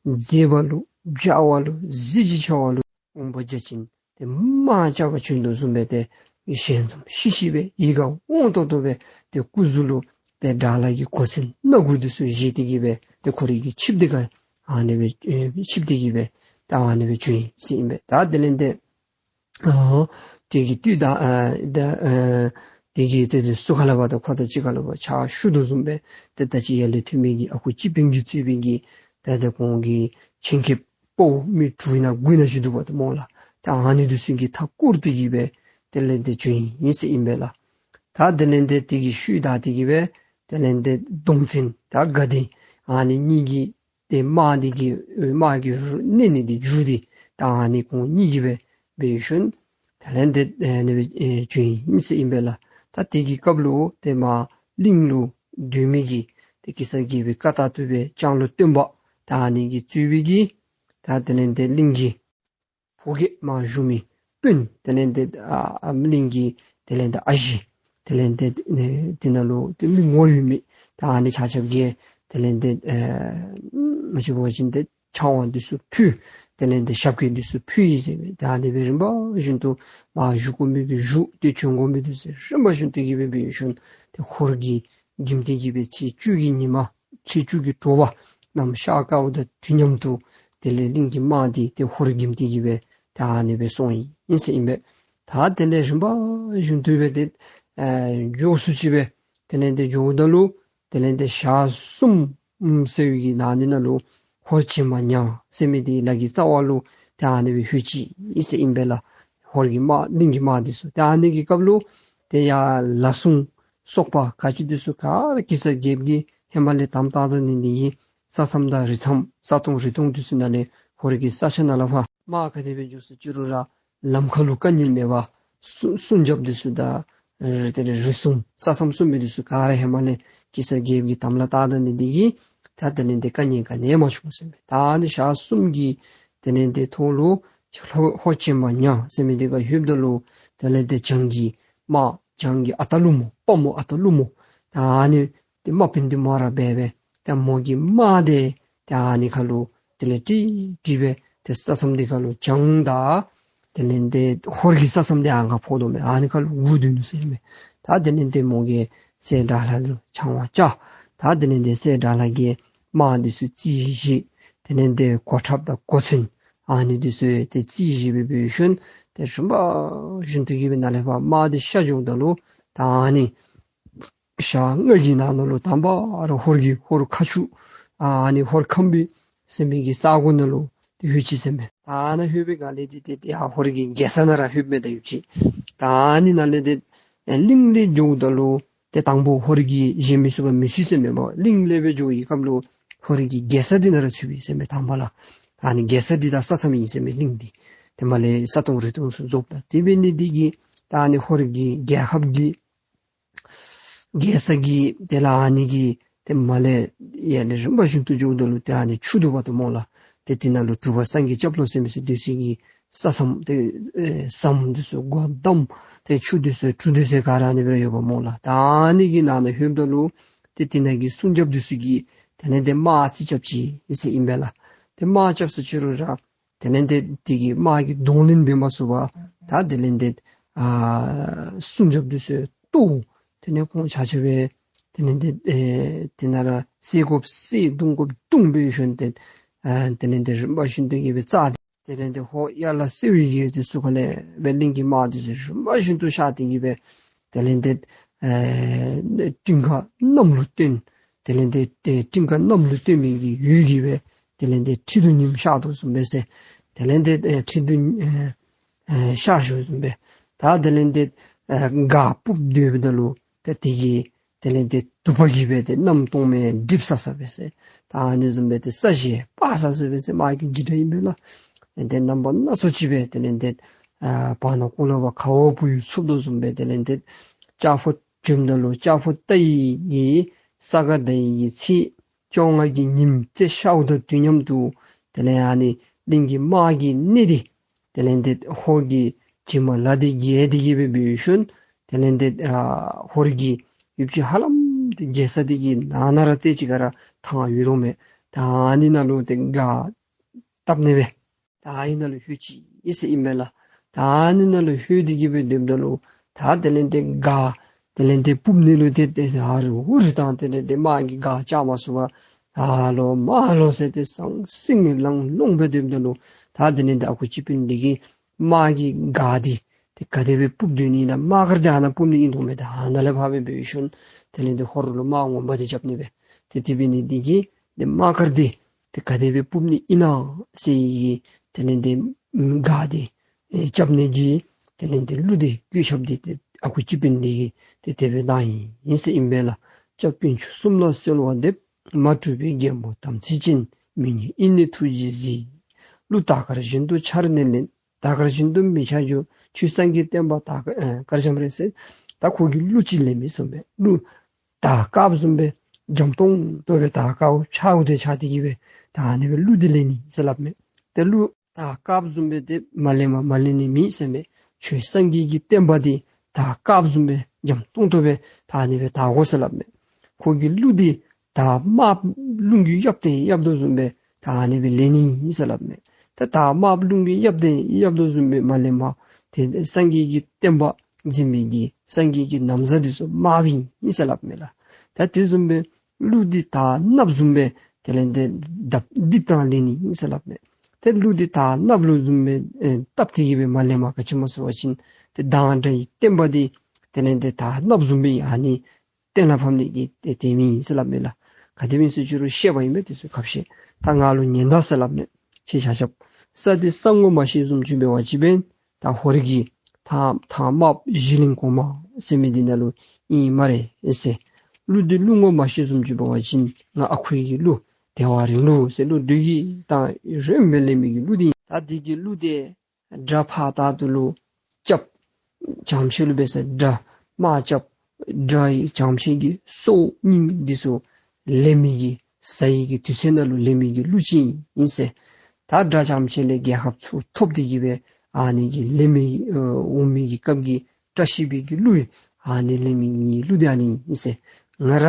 མཛེས་པ་ལུ་འཇའ་བ་ལུ་གཟི་བརྗིད་ཆེ་བ་ལུ་དབང་པོ་བརྒྱ་བྱིན་ཏེ་དམག་རྐྱབ་པར་བྱོན་དོ་བཟུམ་སྦེ་ཏེ་ཞལ་འཛུམ་ཤིག་ཤིག་སྦེ་ཡིད་ཁར་འོང་ཏོག་ཏོ་སྦེ་ཏེ་སྐུ་གཟུགས་ལུ་ཏེ་དགྲ་ལྷ་གི་གོ་མཚོན་སྣ་དགུ་འདི་ཚུ་བཞེས་ཏེ་གི་སྦེ་ཏེ་ཁོ་རའི་གི་ཆིབས་འདི་ཁར་ཨ་ནི་སྦེ་ཨེ་ཆིབས་ཏེ་གི་སྦེ་ད་ཨ་ནི་སྦེ་བྱོན་ཡི་ཟེར་ཨིན་པས། ད་དེ་ལས་ཏེ་ཨ་དེ་གི་དུས་ད་ཨ་ད་ཨ་དེ་གི་ཏེ་ཏེ་ཟུར་ཁ་ལས་ཕར་ད་ཁོ་དང་གཅིག་ཁར་ལུ་ཕར་ཕྱག་ཞུ་དོ་བཟུམ་སྦེ་ཏེ་ད་ཅི་ཡར་ལས་ཐོན་མི་གི་ཨ་ཁུ་སྤྱི་དཔོན་གྱིས་གཙོས་པའི་གི་ད་ཏེ་ཁོང་གི་ཆེད་མཁས་དཔའ་བོ་མི་དྲུག་ཨིན་ན་དགུ་ཨིན་ན་ཅིག་འདུག་པ་ཏེ་སྨོ་ལགས། ད་ཨ་ནི་འདི་ཚུ་གིས་མཐའ་བསྐོར་ཏེ་གི་སྦེ་དེ་ལས་ཏེ་བྱོན་ཡི་ཟེར་ཨིན་པས་ལགས། ད་དེ་ལས་ཏེ་དེ་གི་ཤུལ་བདའ་སྟེ་གི་སྦེ་དེ་ལས་ཏེ་གདོང་བཙན་ད་དགའ་ལྡན་ཨ་ནི་གཉིས་ཀྱིས་ཏེ་དམག་འདི་གི་དམག་གི་རུ་སྣེ་ནི་འདི་མཇུག་འདི་ད་ཨ་ནི་ཁོང་གཉིས་ཀྱིས་སྦེ་འབད་ཞིནམ་དེ་ལས་ཏེ་ཨ་ནི་སྦེ་ཨེ་བྱོན་ཡི་ཟེར་ཨིན་པས་ལགས། ད་དེ་གི་སྐབས་ལུ་ཏེ་མར་གླིང་ལུ་སྡོད་མི་གི་ཏེ་གེ་སར་རྒྱལ་པོའི་བཀའ་ལྟར་དུ་སྦེ་ལྕང་ལོ་སྟོན་པ་ད་ཨ་ནི་གིས་གཙོས་པའི་གི་ད་དེ་ལས་ཏེ་གླིང་གི་ཕོ་རྒྱས་མར་བཞུགས་མི་དཔོན་དེ་ལས་ཏེ་ཨ་ཨ་གླིང་གི་དེ་ལས་ཏེ་ཨ་ཞེ་དེ་ལས་ཏེ་ཨེ་དེ་ནང་ལུ་ཏེ་མི་ངོ་ཡོད་མི་ད་ཨ་ནི་ཆ་ཁྱབ་ཀྱིས་དེ་ལས་ཏེ་ཨེ་མ་གཞི་འབད་བ་ཅིན་ཏེ་ཕྱག་དབང་འདི་ཚུ་ཕུལ། དེ་ལས་ཏེ་ཞབས་སྐྱེལ་འདི་ཚུ་ཕུལ་ཡི་ཟེར་མས། ད་ཨ་ནི་སྦེ་རིམ་པ་བཞིན་དུ་མར་བཞུགས་དགོ་མི་གིས་བཞུགས། ཏེ་བྱོན་དགོ་མི་འདི་ཚུ་རིམ་པ་བཞིན་དུ་གི་སྦེ་འབད་ཞིནམ་ཏེ་ཧོར་གྱིས་འགྱིམ་སྟེ་གི་སྦེ་ཚེས་བཅུ་གི་ཉིན་མ་ཚེས་བཅུ་གི་དྲོ་པ་གནམ་ཤར་ཀ་བོ་དང་དུས་མཉམ་དུ་དེ་ལས་གླིང་གི་དམག་འདི་ཏེ་ཧོར་འགྱིམ་སྟེ་གི་སྦེ་ད་ཨ་ནི་སྦེ་སོང་ཡི་ཟེར་ཨིན་པས། ད་དེ་ལས་རིམ་པ་བཞིན་དུ་སྦེ་ཏེ་ཨེ་མགྱོགས་སུ་ཅིག་སྦེ་དེ་ལས་ཏེ་འགྱོཝ་ད་ལུ་དེ་ལས་ཏེ་ཞག་གསུམ་ཨུམ་ཟེར་བའི་གི་ནང་འདི་ནང་ལུ་ཧོར་ཆེན་མ་ཉང་ཟེར་མི་འདི་ལ་གི་རྩ་བ་ལུ་ཏེ་ཨ་ནི་སྦེ་ལྷོད་ཅི་ཟེར་ཨིན་པས་ལགས། ཧོར་གྱི་དམག་གླིང་གི་དམག་འདི་ཚུ་ཏེ་ཨ་ནི་གི་སྐབས་ལུ་ཏེ་ཡར་ལ་སྲུང་སོག་པ་ག་ཅི་འདི་ཚུ་ག་ར་གེ་སར་རྒྱལཔོ་གིས་ཧེ་མ་ལས་དམ་བཏགས་ད་ནི་འདི་གིས་ས་མཚམས་དང་རི་མཚམས་ས་སྟོང་རི་སྟོང་འདི་ཚུ་ནང་ལས་ཧོར་གྱི་ས་ཆ་ནང་ལས་ཕར་དམག་ག་དེ་སྦེ་འགྱོ་སུ་ཅི་རུང་ར་ལམ་ཁ་ལུ་དཀའ་ངལ་མེད་པར་སྲུང་སྲུང་རྒྱབ་འདི་ཚུ་དང་རི་དེ་ལས་རི་སྲུང་ས་མཚམས་སྲུང་མི་འདི་ཚུ་ག་ར་ཧེ་མ་ལས་གེ་སར་རྒྱལཔོ་གིས་དམ་ལ་བཏགས་ད་ནི་འདི་གིས་ད་དེ་ལས་ཏེ་དཀའ་ངལ་ག་ནི་ཡང་མ་བྱུང་ཟེར་མས། ད་ཨ་ནི་ཞག་གསུམ་གྱི་དེ་ལས་ཏེ་ཐོག་ལུ་ཧོར་ཧོར་ཆེན་མ་ཉང་ཟེར་མི་འདི་ཁར་ལྷོདཔ་ད་ལུ་དེ་ལས་ཏེ་བྱང་གི་དམག་བྱང་གི་ཨ་སྟག་ཀླུ་མོ་དཔའ་མོ་ཨ་སྟག་ཀླུ་མོ་ད་ཨ་ནི་ཏེ་དམག་དཔོན་འདི་མོ་ར་འབད་སྦེ་ཏེ་མོ་གི་དམག་འདི་ཏེ་ཨ་ནི་ཁར་ལུ་དེ་ལས་ཀྲིག་ཀྲི་སྦེ་ཏེ་ས་མཚམས་འདི་ཁར་ལུ་བྱང་དང་དེ་ལས་ཏེ་ཧོར་གྱི་ས་མཚམས་འདི་ཨ་ནི་ཁར་ཕོག་དོ་མས། ཨ་ནི་ཁར་ལུ་སྒུག་སྡོད་ནུག་ཟེར་མས། ད་དེ་ལས་ཏེ་མོ་གིས་སྲས་དགྲ་ལྷ་ལུ་ཆང་བ་བཅའ། ད་དེ་ལས་ཏེ་སྲས་དགྲ་ལྷ་གིས་དམག་འདི་ཚུ་རྩིས་བཞེས། དེ་ལས་ཏེ་གོ་ཁྲབ་དང་གོ་མཚོན་ཨ་ནི་འདི་ཚུ་ཏེ་རྩིས་བཞེས་སྦེ་འབད་ཞིནམ་ཏེ་རིམ་པ་བཞིན་དུ་གི་སྦེ་ནཱ་ལས་ཕར་དམག་འདི་ཤར་འགྱོཝ་ད་ལུ་ད་ཨ་ནི་ཞག་ལྔ་གི་ནང་ན་ལུ་དང་པ་ར་ཧོར་གྱི་ཧོར་ཁ་ཆུ་ཨ་ནི་ཧོར་ཁམས་པའི་ཟེར་མི་གི་ས་གོ་ནང་ལུ་ཏེ་ལྷོད་ཅི་ཟེར་མས། ད་ཨ་ནཱ་ལྷོད་པའི་སྒང་ལས་ཏེ་ཏེ་ཏེ་ཨ་ཧོར་གྱི་རྒྱལ་ས་ནང་ར་ལྷོདཔ་མས། ད་ཡོད་ཅི། ད་ཨ་ནི་ནང་ལས་ཏེ་ཨེ་གླིང་ལས་འགྱོཝ་ད་ལུ་ཏེ་དང་པོ་ཧོར་གྱིས་བཞེས་མི་ཚུགས་པར་མི་ཚུགས་ཟེར་མས་པ། གླིང་ལས་སྦེ་འགྱོ་བའི་སྐབས་ལུ་ཧོར་གྱི་རྒྱལ་ས་འདི་ནང་ར་ཚུད་པས་ཟེར་མས། དང་པ་ལས་ཨ་ནི་རྒྱལ་ས་འདི་དང་ས་མཚམས་ཨིན་ཟེར་མས་གླིང་འདི། ཏེ་མར་ལས་ས་སྟོང་རི་སྟོང་ཚུ་རྫོགསཔ་ད་དེ་འབད་ནི་འདི་གིས་ད་ཨ་ནི་ཧོར་གྱི་རྒྱལ་ཁབ་ཀྱི་རྒྱལ་ས་གི་དེ་ལས་ཨ་ནི་གི་ཏེ་མར་ལས་ཡར་ལས་རིམ་པ་བཞིན་དུ་འགྱོཝ་ད་ལུ་ཏེ་ཨ་ནི་ཆུ་འདུག་པ་ཏེ་སྨོ་ལགས། ཏེ་དེ་ནང་ལུ་གྲུབ་པ་སངས་རྒྱས་སྐྱབས་ལོ་ཟེར་མི་ཚུ་སྡོད་ས་གི་ས་མཚམས་ཏེ་ཨེ་ཟམ་འདི་ཚུ་སྒོ་འདམ་ཏེ་ཆུ་འདི་ཚུ་གྲུ་འདི་ཚུ་ག་ར་ཨ་ནི་སྦེ་ཡོདཔ་སྨོ་ལགས། ད་ཨ་ནི་གི་ནང་ན་ལྷོདཔ་ད་ལུ་ཏེ་དེ་ནང་གི་སྲུང་སྐྱོབ་འདི་ཚུ་གིས་དེ་ལས་ཏེ་དམག་རྩིས་རྐྱབ་ཅི་ཟེར་ཨིན་པས་ལགས། ཏེ་དམག་རྐྱབ་ས་ཅི་རུང་ར་དེ་ལས་ཏེ་དེ་གི་དམག་གི་གདོང་ལེན་འབད་མ་ཚུགས་པར་ད་དེ་ལས་ཏེ་ཨ་སྲུང་སྐྱོབ་འདི་ཚུ་བཏུལ། དེ་ལས་ཁོང་ཆ་ཁྱབ་སྦེ་དེ་ལས་ཏེ་ཨེ་དེ་ནང་ར་བསད་དགོཔ་བསད་བརྡུང་དགོཔ་བརྡུང་འབད་ཞིནམ་ཏེ་ཨ་དེ་ལས་ཏེ་རིམ་པ་བཞིན་དུ་གི་སྦེ་རྩ་འདི་ དེ་ལས་ཏེ་ཧོར་ཡར་ལ་སེ་བའི་གི་དེ་ཚུ་ཁ་ལས་སྦེ་གླིང་གི་དམག་དེ་ཚུ་རིམ་པ་བཞིན་དུ་ཤར་ཏེ་གི་སྦེ་དེ་ལས་ཏེ་ཨེ་སྤྲིན་ཁ་གནམ་ལུ་བཏོན། དེ་ལས་ཏེ་ཏེ་སྤྲིན་ཁ་གནམ་ལུ་བཏོན་མི་གི་འོད་ཀྱིས་སྦེ་དེ་ལས་ཏེ་ཁྲི་གདུགས་ཉིམ་ཤར་དོ་བཟུམ་སྦེ་ཟེར། དེ་ལས་ཏེ་ཨེ་ཁྲི་གདུགས་ཨེ་ཨེ་ཤར་ཞུཝ་བཟུམ་སྦེ། ད་དེ་ལས་ཏེ་ཨེ་སྒར་སྤུབ་སྡོདཔ་ད་ལུ་ཏེ་དེ་གི་དེ་ལས་ཏེ་དུ་པ་གིས་སྦེ་ཏེ་གནམ་སྟོང་མེ་འགྲིབ་ས་ས་སྦེ་ཟེར། ད་ཨ་ནི་བཟུམ་སྦེ་ཏེ་ས་གཞི་སྤར་ས་ས་སྦེ་ཟེར། དམག་གི་འཇིགས་སྒྲ་ཨིན་པས་ལགས། དེ་ལས་ཏེ་རྣམ་པ་སྣ་ཚོགས་ཅིག་སྦེ་དེ་ལས་ཏེ་ཨ་བར་ན་ཀོ་ལོ་བ་ཁ་བ་བུ་ཡུག་འཚུབ་དོ་བཟུམ་སྦེ་དེ་ལས་ཏེ་ལྕགས་ཕོ་བྱོནམ་ད་ལུ་ལྕགས་ཕོ་རྟ་ཡི་གི་ས་ག་ཟླ་ཡི་གི་ཚེས་བཅོ་ལྔ་གི་ཉིནམ་རྩེ་ཤརཝ་དང་དུས་མཉམ་དུ་དེ་ལས་ཨ་ནི་གླིང་གི་དམག་གི་སྣེ་འདི་དེ་ལས་ཏེ་ཧོར་གྱི་བྱེ་མ་ལ་དེ་རྒྱས་ཏེ་གི་སྦེ་འབད་ཞིནམ་དེ་ལས་ཏེ་ཨ་ཧོར་གྱི་ཡུལ་ཅིག་ཧ་ལམ་ཏེ་རྒྱས་ས་དེ་གི་ནང་ན་ར་ཏེ་ཅིག་ཁར་ཐང་ཡོད་དོ་མས། ད་ཨ་ནི་ནང་ལུ་ཏེ་སྒར་བཏབ་ནི་སྦེ། ད་ཨ་ནི་ནང་ལུ་ལྷོད་ཅི་ཟེར་ཨིན་པས་ལགས། ད་ཨ་ནི་ནང་ལུ་ལྷོད་དེ་གི་སྦེ་སྡོདཔ་ད་ལུ་ད་དེ་ལས་ཏེ་སྒར་དེ་ལས་ཏེ་སྤུབ་ནི་ལུ་ཏེ་ཏེ་ཧ་རི་ཧུ་རི་དང་དེ་ལས་ཏེ་དམག་གི་སྒར་བཅག་མ་ཚུགས་པར་ཨ་ལོ་མ་ལོ་ཟེར་ཏེ་ཟང་ཟིང་ལང་ལོང་སྦེ་སྡོདཔ་ད་ལུ་ད་དེ་ལས་ཏེ་ཨ་ཁུ་སྤྱི་དཔོན་འདི་གིས་དམག་གི་སྒར་འདི་ཏེ་ག་དེ་སྦེ་སྤུབ་སྡོད་ནི་ཨིན་ན། དམག་སྒར་འདི་ཨ་ནཱ་སྤུབ་ནི་ཨིན་དོ་མས། ད་ཨ་ནཱ་ལས་ཕར་སྦེ་འབད་ཞིནམ་དེ་ལས་ཏེ་ཧོར་ལུ་དམག་ངོ་མ་འདི་རྐྱབ་ནི་སྦེ། ཏེ་དེ་འབད་ནི་འདི་གིས་ཏེ་དམག་སྒར་འདི་ཏེ་ག་དེ་སྦེ་སྤུབ་ནི་ཨིན་ན་ཟེར་བའི་དེ་ལས་ཏེ་སྒར་འདི་ཨེ་རྐྱབ་ནི་གི་དེ་ལས་ཏེ་གླུ་འདི་བཀོད་རྐྱབ་སྟེ་ཏེ་ཨ་ཁུ་སྤྱི་དཔོན་འདི་གིས་ཏེ་དེ་སྦེ་གནང་ཡི་ཟེར་ཨིན་པས་ལགས། སྐྱབས་དཀོན་མཆོག་གསུམ་ལ་གསོལ་བ་འདེབས། མ་གྲུབ་པའི་རྒྱལ་མོ་དམ་ཚིག་ཅན། མི་ཉིད་ཡིད་ནི་ཐུགས་རྗེས་གཟིགས། གླུ་དར་དཀར་བཞིན་དུ་འཆར་ནས་ལེན། དར་དཀར་བཞིན་དུ་མི་འཆར་འགྱུར། ཁྱོད་སངས་རྒྱས་བསྟན་པ་དར་དཀར་ཨེ་དཀར་འཇམ་རེད་ཟེར། ད་ཁོ་གིས་གླུ་ཅིག་ལེན་མི་བཟུམ་སྦེ་གླུ་དར་དཀརཔོ་བཟུམ་སྦེ་འཇམ་ཏོང་ཏོ་སྦེ་དར་དཀརཔོ་འཆརཝ་དེ་འཆར་ཏེ་གི་སྦེ་ད་ཨ་ནི་སྦེ་གླུ་འདི་ལེན་ནི་ཟེར་སླབ་མས། ཏེ་གླུ་དར་དཀརཔོ་བཟུམ་སྦེ་ཏེ་མ་ལེན་མ་མ་ལེན་ནི་མེད་ཟེར་མས། ཁྱོད་སངས་རྒྱས་ཀྱི་བསྟན་པ་འདི་དར་དཀརཔོ་བཟུམ་སྦེ་འཇམ་ཏོང་ཏོ་སྦེ་ད་ཨ་ནི་སྦེ་དར་དགོ་ཟེར་སླབ་མས། ཁོ་གིས་གླུ་འདི་དར་དམརཔོ་རླུང་གིས་གཡབ་སྟེ་གཡབ་དོ་བཟུམ་སྦེ་ད་ཨ་ནི་སྦེ་ལེན་ནི་ཨིན་ཟེར་སླབ་མས། ཏེ་དར་དམརཔོ་རླུང་གིས་གཡབ་སྟེ་གཡབ་དོ་བཟུམ་སྦེ་མ་ལེན་པར་ཏེ་སངས་རྒྱས་ཀྱི་བསྟན་པ་འཛིན་པའི་གི་སངས་རྒྱས་ཀྱི་ན་བཟའ་འདི་ཚུ་དམརཔོ་ཨིན་ཟེར་སླབ་མས་ལགས། ད་དེ་བཟུམ་སྦེ་གླུ་འདི་དར་གནགཔོ་བཟུམ་སྦེ་དེ་ལས་ཏེ་དར་དིབ་ཏང་ལེན་ནི་ཨིན་ཟེར་སླབ་མས། ཏེ་གླུ་འདི་དར་གནགཔོ་ལུ་བཟུམ་སྦེ་ཨེ་བཏབ་སྟེ་གི་སྦེ་མ་ལེན་པར་ག་ཅི་སྨོ་ཟེར་བ་ཅིན་ཏེ་དང་སྒྲ་ཡི་བསྟན་པ་འདི་དེ་ལས་ཏེ་དར་གནགཔོ་བཟུམ་སྦེ་ཨ་ནི་གཏན་ལ་ཕབ་ནི་གི་ཏེ་དེ་མེན་ཟེར་སླབ་མས་ལགས། ག་དེ་སྦེ་ཨིན་ཟེར་ཅི་རུང་བཤད་པ་ཨིན་པས། དེ་ཚུ་ཁ་བཤད། ད་ང་ལུ་ཉན་ད་ཟེར་སླབ་མས། ཁྱེད་ཆ་ཁྱབ། ས་འདི་ས་ངོ་མ་ཤེས་བཟུམ་ཅིག་འབད་བ་ཅིན་འབདན་ད་ཧོར་གྱི་ཐང་ཐང་དམརཔོ་གཞི་གླིང་གོང་མ་ཟེར་མི་འདི་ནང་ལུ་ཨིན་སྨ་རེ་ཟེར། གླུ་འདི་གླུ་ངོ་མ་ཤེས་བཟུམ་ཅིག་འབད་བ་ཅིན་ང་ཨ་ཁུ་གི་གླུ་དལ་བ་རིང་ལུགས་ཟེར་གླུ་འདི་གི་ད་རོལམ་སྦེ་ལེན་མི་གི་གླུ་འདི་ད་འདི་གི་གླུ་འདི་དགྲ་ཕར་ད་ཏུ་ལུ་རྐྱབ་བྱང་ཕྱོགས་ལུ་འབད་ས་དགྲ་དམག་རྐྱབ་དགྲ་ཡི་བྱང་ཕྱོགས་ཀྱི་སྲོག་སྙིང་འདི་ཚུ་ལེན་མི་གི་ཟ་ཡི་གི་དུས་ཚོད་ནང་ལུ་ལེན་མི་གི་གླུ་ཅིག་ཨིན་ཟེར། ད་དགྲ་བྱང་ཕྱོགས་ལས་རྒྱལ་ཁ་ཚུ་ཐོབ་སྟེ་གི་སྦེ་ཨ་ནི་གི་ལེན་མི་ཨེ་འོང་མི་གི་སྐབས་ཀྱི་བཀྲ་ཤིས་པའི་གི་གླུ་ཨ་ནི་ལེན་མི་གི་གླུ་འདི་ཨ་ནི་ཨིན་ཟེར། ང་ར་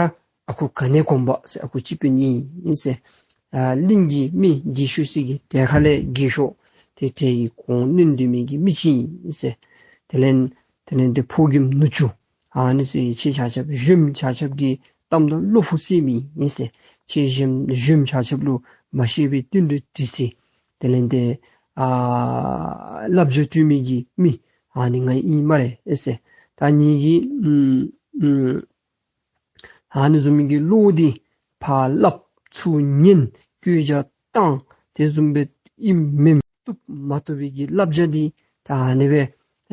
ཨ་ཁུ་ག་ནེ་གོམ་པ་ཟེར་ཨ་ཁུ་སྤྱི་དཔོན་ཨིན་ཟེར། ཨ་གླིང་གི་མི་རྒས་ཤོས་ཅིག་གི་གྲལ་ཁ་ལས་རྒས་ཤོས་ཏེ་གྲལ་གྱི་གོང་གནོན་སྡོད་མི་གི་མི་ཅིག་ཨིན་ཟེར། དེ་ལས་དེ་ལས་ཏེ་ཕོ་རྒནམ་ནུ་གཅུང་ཨ་ནི་ཚུ་ཡང་ཁྱེད་ཆ་ཁྱབ་གཞོནམ་ཆ་ཁྱབ་ཀྱི་གཏམ་དང་བློ་ཕུགས་སེལ་མི་ཨིན་ཟེར། ཁྱེད་གཞོནམ་གཞོནམ་ཆ་ཁྱབ་ལུ་མ་ཤེས་པའི་བསྟུན་གྲོས་དྲི་ས་དེ་ལས་ཏེ་ཨ་བསླབ་བྱ་སྤྲོད་མི་གི་མི་ཨ་ནི་ང་ཨིན་སྨ་རེ་ཟེར། ད་ངེ་གི་ཨམ་ཨམ་ཨ་ནི་བཟུམ་མའི་གི་བློ་འདི་ཕར་སླབ་ཚུར་ཉན་བཀོད་རྒྱ་བཏང་དེ་བཟུམ་སྦེ་ཨིནམ་མེནམ་བཏུབ་མ་བཏུབ་པའི་གི་བསླབ་བྱ་འདི་ད་ཨ་ནི་སྦེ་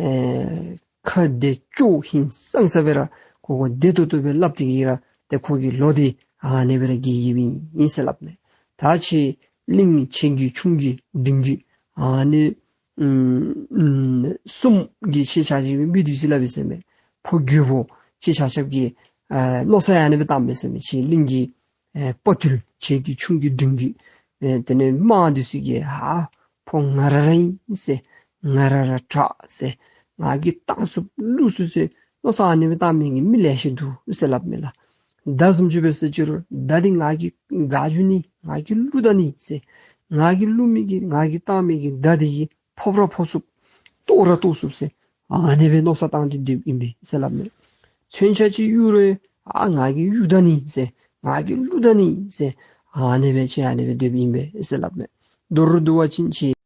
ཨེ་ཁ་བདེ་ལྕོགས་ཧིང་སངས་ས་སྦེ་ར་ཁོ་ཁོ་བདེ་ཏོག་ཏོ་སྦེ་སླབ་སྟེ་གི་ར་ཏེ་ཁོ་གི་བློ་འདི་ཨ་ནི་སྦེ་ར་རྒྱས་རྒྱསཔ་ཨིན་ཟེར་སླབ་མས། ད་ཁྱེད་གླིང་ཆེ་རྒྱུད་ཆུང་རྒྱུད་འབྲིང་རྒྱུད་ཨ་ནི་ཨམ་ཨམ་གསུམ་གྱི་ཁྱེད་ཆ་ཁྱབ་མི་འདི་ཚུ་སླབ་ཨིན་ཟེར་མས། ཕོ་རྒོད་པོ་ཁྱེད་ཆ་ཁྱབ་ཀྱིས་ཨ་མནོ་བསམ་ཨ་ནི་སྦེ་བཏངམ་ཨིན་ཟེར་མས། ཁྱེད་གླིང་གི་ཨེ་དཔའ་ཐུལ་ཆེ་རྒྱུད་ཆུང་རྒྱུད་འབྲིང་རྒྱུད་ཨེ་དེ་ལས་དམག་འདི་ཚུ་གིས་ཨ་ཕོ་ང་ར་ར་ཨིན་ཟེར། ང་ར་ར་དྲག་ཟེར། ང་གིས་བཏང་ཚུགས་བླུག་ཚུགས་ཟེར་མནོ་བསམ་ཨ་ནི་སྦེ་བཏང་མི་གི་མི་ལེ་ཤ་འདུག་ཟེར་སླབ་མས་ལགས། མདའ་བཟུམ་ཅིག་འབད་ཟེར་ཅི་རུང་མདའ་འདི་ང་གིས་བཀག་འགྱོ་ནི་ང་གིས་བླུག་ད་ནི་ཟེར། ང་གིས་བླུག་མི་གི་ང་གིས་བཏང་མི་གི་མདའ་འདི་གིས་ཕོག་ར་ཕོག་ཚུགས་བཏོག་ར་བཏོག་ཚུགས་ཟེར་ཨ་ནི་སྦེ་མནོ་བསམ་བཏང་སྟེ་སྡོདཔ་ཨིན་པས་ཟེར་སླབ་མས། མཚོན་ཆ་ཅིག་གཡུག་རུང་ཨ་ང་གིས་གཡུག་ད་ནི་ཟེར་ང་གིས་བླུག་ད་ནི་ཟེར་ཨ་ནི་སྦེ་ཁྱེད་ཨ་ནི་སྦེ་སྡོདཔ་ཨིན་པས་ཟེར་སླབ་མས། མདོར་བསྡུ་བ་ཅིན་ཁྱེད་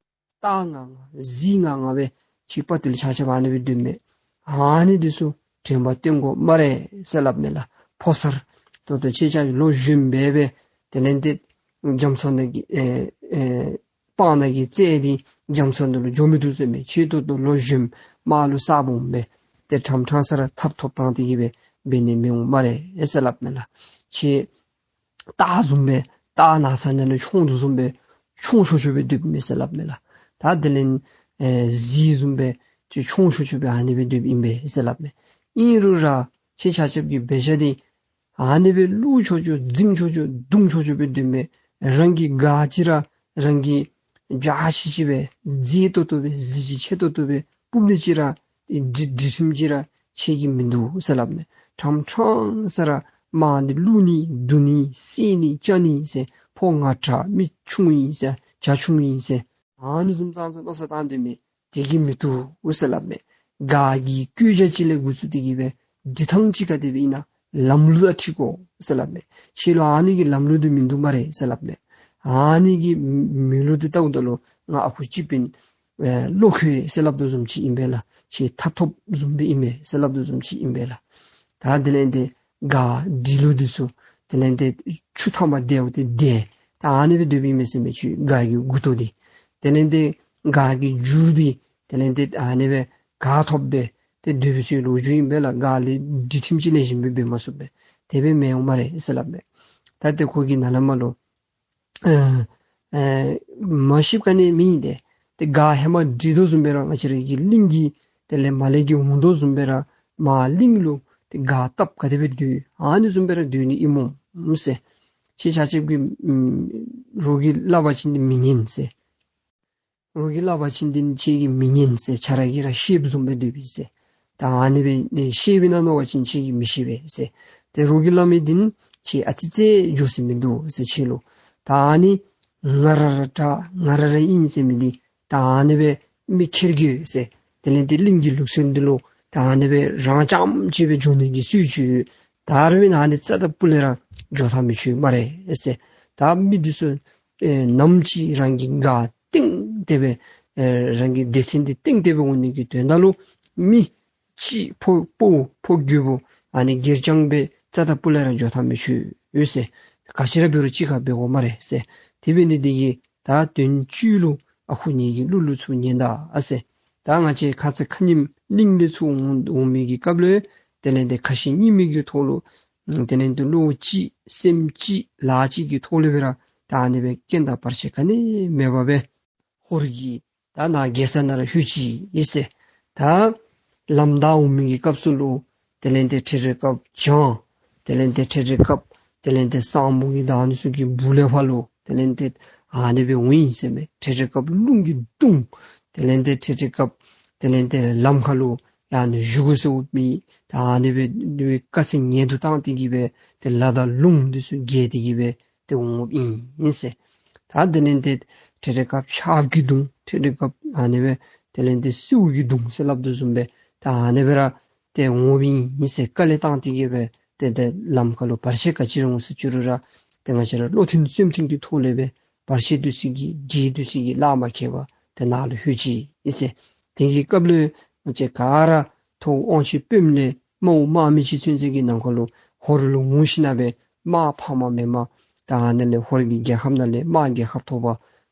སྟག་ང་ང་གཟིག་ང་ང་སྦེ་ཁྱེད་དཔའ་བརྟུལ་ཆ་ཁྱབ་ཨ་ནི་སྦེ་སྡོད་མི་ཨ་ནི་འདི་ཚུ་དྲན་པ་བསྟེན་དགོ་སྨ་རེ་ཟེར་སླབ་མས་ལགས། ཕོ་གསར་ད་ལྟོ་ཁྱེད་ཆ་ལོ་གཞོནམ་སྦེ་སྦེ་དེ་ལས་ཏེ་རྒྱ་མཚོ་ནང་གི་ཨེ་ཨེ་སྤང་ནང་གི་རྩེ་འདི་རྒྱ་མཚོ་ནང་ལུ་འགྱོ་མི་བཏུབ་ཟེར་མས། ཁྱེད་ད་ལྟོ་ལོ་གཞོནམ་དམག་ལུ་ས་སྦོམ་སྦེ་ཏེ་ཁྲམ་ཁྲང་ས་ར་ཐབ་ཐོབ་བཏང་སྟེ་གི་སྦེ་འབད་ནི་མི་འོང་སྨ་རེ་ཟེར་སླབ་མས་ལགས། ཁྱེད་སྟག་བཟུམ་སྦེ་སྟག་ནགས་ཚལ་ནང་ལུ་མཆོང་དོ་བཟུམ་སྦེ་མཆོང་ཆོག་ཆོག་སྦེ་སྡོདཔ་མས་ཟེར་སླབ་མས་ལགས། ད་དེ་ལས་ཨེ་གཟིག་བཟུམ་སྦེ་ཁྱེད་མཆོང་ཆོག་ཆོག་སྦེ་ཨ་ནི་སྦེ་སྡོདཔ་ཨིན་པས་ཟེར་སླབ་མས། ཨིན་རུང་ར་ཁྱེད་ཆ་ཁྱབ་ཀྱི་འབད་བཞག་འདི་ཨ་ནི་སྦེ་བླུག་ཆོག་ཆོག་འཛིང་ཆོག་ཆོག་བརྡུང་ཆོག་ཆོག་སྦེ་སྡོད་མི་རང་གི་སྒར་ཅིག་ར་རང་གི་འཇའ་ཆི་ཆི་སྦེ་མཛེས་ཏོག་ཏོ་སྦེ་གཟི་བརྗིད་ཆེ་ཏོག་ཏོ་སྦེ་སྤུབ་ནི་ཅིག་ར་སྒྲིག་སྒྲིག་ཁྲིམས་ཅིག་ར་ཁྱེད་ཀྱི་མིན་འདུག་ཟེར་སླབ་མས། ཁྲམ་ཁྲང་ས་ར་དམག་འདི་བླུག་ནི་བརྡུང་ནི་བསད་ནི་བཅག་ནི་ཟེར་ཕོ་ང་དྲག་མི་ཆུང་ཨིན་ཟེར་བྱ་ཆུང་ཨིན་ཟེར་ཨ་ནི་བཟུམ་ཙང་ཙང་མནོ་བསམ་བཏང་སྡོད་མི་དེ་གིས་མི་བཏུབ་ཟེར་སླབ་མས། སྒར་གྱི་བཀོད་རྒྱ་ཅིག་ལས་འགོ་བཙུགས་ཏེ་གི་སྦེ་འབྲི་ཐངས་ཅིག་ག་དེ་སྦེ་ཨིན་ན་ལམ་ལུགས་དང་འཁྲིལ་དགོ་ཟེར་སླབ་མས། ཁྱེད་ལུ་ཨ་ནི་གི་ལམ་ལུགས་འདི་མིན་འདུག་སྨ་རེ་ཟེར་སླབ་མས། ཨ་ནི་གི་མི་ལུགས་འདི་བལྟཝ་ད་ལུ་ང་ཨ་ཁུ་སྤྱི་དཔོན་ཨེ་བློ་ཁོལ་ཟེར་སླབ་དོ་བཟུམ་ཅིག་ཨིན་པས་ལགས། ཁྱེད་མཐའ་ཐོབ་བཟུམ་སྦེ་ཨིན་མས་ཟེར་སླབ་དོ་བཟུམ་ཅིག་ཨིན་པས་ལགས། ད་དེ་ལས་ཏེ་སྒར་འབྲི་ལུགས་འདི་ཚུ་དེ་ལས་ཏེ་ཆུ་ཐང་མ་དེ་བ་ཏེ་དེ་ད་ཨ་ནི་སྦེ་སྡོདཔ་ཨིན་མས་ཟེར་མས། ཁྱེད་སྒར་གྱི་མགུ་ཏོ་འདི་དེ་ལས་ཏེ་སྒར་གྱི་མཇུག་འདི་དེ་ལས་ཏེ་ཨ་ནི་སྦེ་ག་ཐོབ་སྦེ་ཏེ་སྡོད་པའི་ཚུ་ལོ་རྒྱུས་ཨིན་པས་ལགས། སྒར་ལས་སྒྲིག་ཁྲིམས་ཅིག་ལེགས་ཤོམ་སྦེ་འབད་མ་ཚུགས་པས། དེ་སྦེ་མི་འོང་སྨ་རེ་ཟེར་སླབ་མས། ད་ཏེ་ཁོ་གིས་ནཱ་ལས་མར་ལུ་ཨ་ཨ་མ་ཤེསཔ་ག་ནི་མེད་དེ། ཏེ་སྒར་ཧེ་མ་སྒྲིག་དོ་བཟུམ་སྦེ་ར་ང་བཅས་ར་གི་གླིང་གི་དེ་ལས་མར་ལས་ཀྱི་འོང་དོ་བཟུམ་སྦེ་ར་མར་གླིང་ལུ་ཏེ་སྒར་བཏབ་ག་དེ་སྦེ་སྡོད་ཨ་ནི་བཟུམ་སྦེ་ར་སྡོད་ནི་ཨིན་སྨོ་ཟེར། ཁྱེད་ཆ་ཁྱབ་ཀྱིས་ཨམ་རོགས་ཀྱིས་སླབ་པ་ཅིན་འདི་མི་ཉན་ཟེར། རོགས་ཀྱིས་སླབ་པ་ཅིན་འདི་ཁྱེད་ཀྱིས་མི་ཉན་ཟེར། ཁྱེད་ར་གིས་ར་ཤེསཔ་བཟུམ་སྦེ་སྡོད་པས་ཟེར། ད་ཨ་ནི་སྦེ་ཤེསཔ་ཨིན་ན་མནོ་བ་ཅིན་ཁྱེད་ཀྱིས་མི་ཤེས་པས་ཟེར། ཏེ་རོགས་ཀྱིས་སླབ་མི་འདི་ཁྱེད་ཨ་ཙི་ཙི་འགྱོ་ས་མིན་འདུག་ཟེར་ཁྱེད་ལུ། ད་ཨ་ནི་ང་ར་ར་དྲག་ང་ར་ར་ཨིན་ཟེར་མི་འདི་ད་ཨ་ནི་སྦེ་མི་ཁྱེར་དགོ་ཟེར། དེ་ལས་ཏེ་གླིང་གི་ལུགས་སྲོལ་འདི་ལུ་ད་ཨ་ནི་སྦེ་རང་རྐྱངམ་གཅིག་སྦེ་འགྱོ་ནི་གི་སྲོལ་ཅིག་ཡོད། ད་རུང་ཨ་ནི་རྩ་དང་སྤུ་ལས་ར་འགྱོ་ཐངས་མི་ཆོག་སྨ་རེ་ཟེར། ད་མི་འདི་ཚུ་ཨེ་ནམ་ཅིག་རང་གི་སྒར་སྟེང་དེ་སྦེ་ཨེ་རང་གི་སྡེ་ཚན་འདི་སྟེང་དེ་སྦེ་འོང་ནི་གི་དོན་དག་ལུ་མི་གཅིག་ཕོ་ཕོ་ཕོ་རྒྱུད་པོ་ཨ་ནི་སྒེར་རྐྱང་སྦེ་རྩ་དང་སྤུ་ལས་ར་འགྱོ་ཐངས་མི་ཆོག་ཡོད་ཟེར། ག་ཅི་ར་འབད་རུང་གཅིག་ཁར་འབད་དགོ་སྨ་རེ་ཟེར། དེ་འབད་ནི་འདི་གིས་ད་དོན་གཅིག་ལུ་ཨ་ཁུ་ངེ་གི་གླུ་ལུ་ཚུར་ཉན་ད་ཨ་ཟེར། ད་ང་བཅས་ཁ་ཙ་ཁ་ཉིནམ་གླིང་ལས་ཚུར་འོང་འོང་མི་གི་སྐབས་ལུ་དེ་ལས་ཏེ་ཁ་ཞེ་གཉིས་མེད་ཀྱི་ཐོག་ལུ་དེ་ལས་ཏེ་བློ་གཅིག་སེམས་གཅིག་ལཱ་གཅིག་གི་ཐོག་ལས་སྦེ་ར་ད་ཨ་ནི་སྦེ་རྐྱེན་དང་བར་ཆད་ག་ནི་མེད་པར་སྦེ་ཧོར་གྱི་ད་ནཱ་རྒྱལ་ས་ནང་ར་ལྷོད་ཅི་ཨིན་ཟེར། ད་ལམ་བདའ་འོང་མི་གི་སྐབས་སུ་ལུ་དེ་ལས་ཏེ་འཕྲལ་འཕྲལ་སྐབས་བྱང་། དེ་ལས་ཏེ་འཕྲལ་འཕྲལ་སྐབས་དེ་ལས་ཏེ་སང་ཕོད་ཀྱི་ཟླ་བ་ནི་ཚུ་གི་སྦུག་ལས་ཕར་ལུ་དེ་ལས་ཏེ་ཨ་ནི་སྦེ་འོང་ཡི་ཟེར་མས། འཕྲལ་འཕྲལ་སྐབས་རླུང་གིས་བརྡུང་། དེ་ལས་ཏེ་འཕྲལ་འཕྲལ་སྐབས་དེ་ལས་ཏེ་ལམ་ཁ་ལུ་ཡང་ན་བཞུགས་དགོ་ཟེར་མི་ད་ཨ་ནི་སྦེ་དཀའ་ཚེགས་ངན་དུ་བཏང་སྟེ་གི་སྦེ་ཏེ་ལ་དང་རླུང་འདི་ཚུ་རྒྱས་ཏེ་གི་སྦེ་ཏེ་འོང་འོངམ་ཨིན་ཟེར། ད་དེ་ལས་ཏེ་འཕྲལ་འཕྲལ་སྐབས་ཆརཔ་གིས་བརྡུང་། འཕྲལ་འཕྲལ་སྐབས་ཨ་ནི་སྦེ་དེ་ལས་ཏེ་སེརཝ་གིས་བརྡུང་ཟེར་སླབ་དོ་བཟུམ་སྦེ་ད་ཨ་ནི་སྦེ་ར་ཏེ་འོངམ་ཨིན་ཟེར། དཀའ་ལས་བཏང་སྟེ་གི་སྦེ་ཏེ་ཏེ་ལམ་ཁ་ལུ་བར་ཆད་ག་ཅི་ར་འོང་ཟེར་ཅི་རུང་ར་ཏེ་ང་བཅས་ར་བློ་མཐུན་སེམས་མཐུན་གྱི་ཐོག་ལས་སྦེ་བར་ཆད་འདི་ཚུ་གི་རྗེས་འདི་ཚུ་གི་ལཱ་མ་ཁེལ་བར་ཏེ་ནཱ་ལུ་ལྷོད་ཅི་ཨིན་ཟེར། དེ་གི་སྐབས་ལུ་ང་བཅས་ག་ར་ཐུགས་དབང་ཆེ་དཔོནམ་ལས་དམག་དཔུང་དམག་མི་ཅིག་ཚུན་ཚོད་ཀྱི་ནང་ཁ་ལུ་ཧོར་ལུ་འོང་ཞིནམ་སྦེ་དམག་ཕམ་མེནམ་ད་ཨ་ནི་ལས་ཧོར་གྱི་རྒྱལ་ཁབ་ནང་ལས་དམག་རྒྱལ་ཁ་ཐོབ་པ་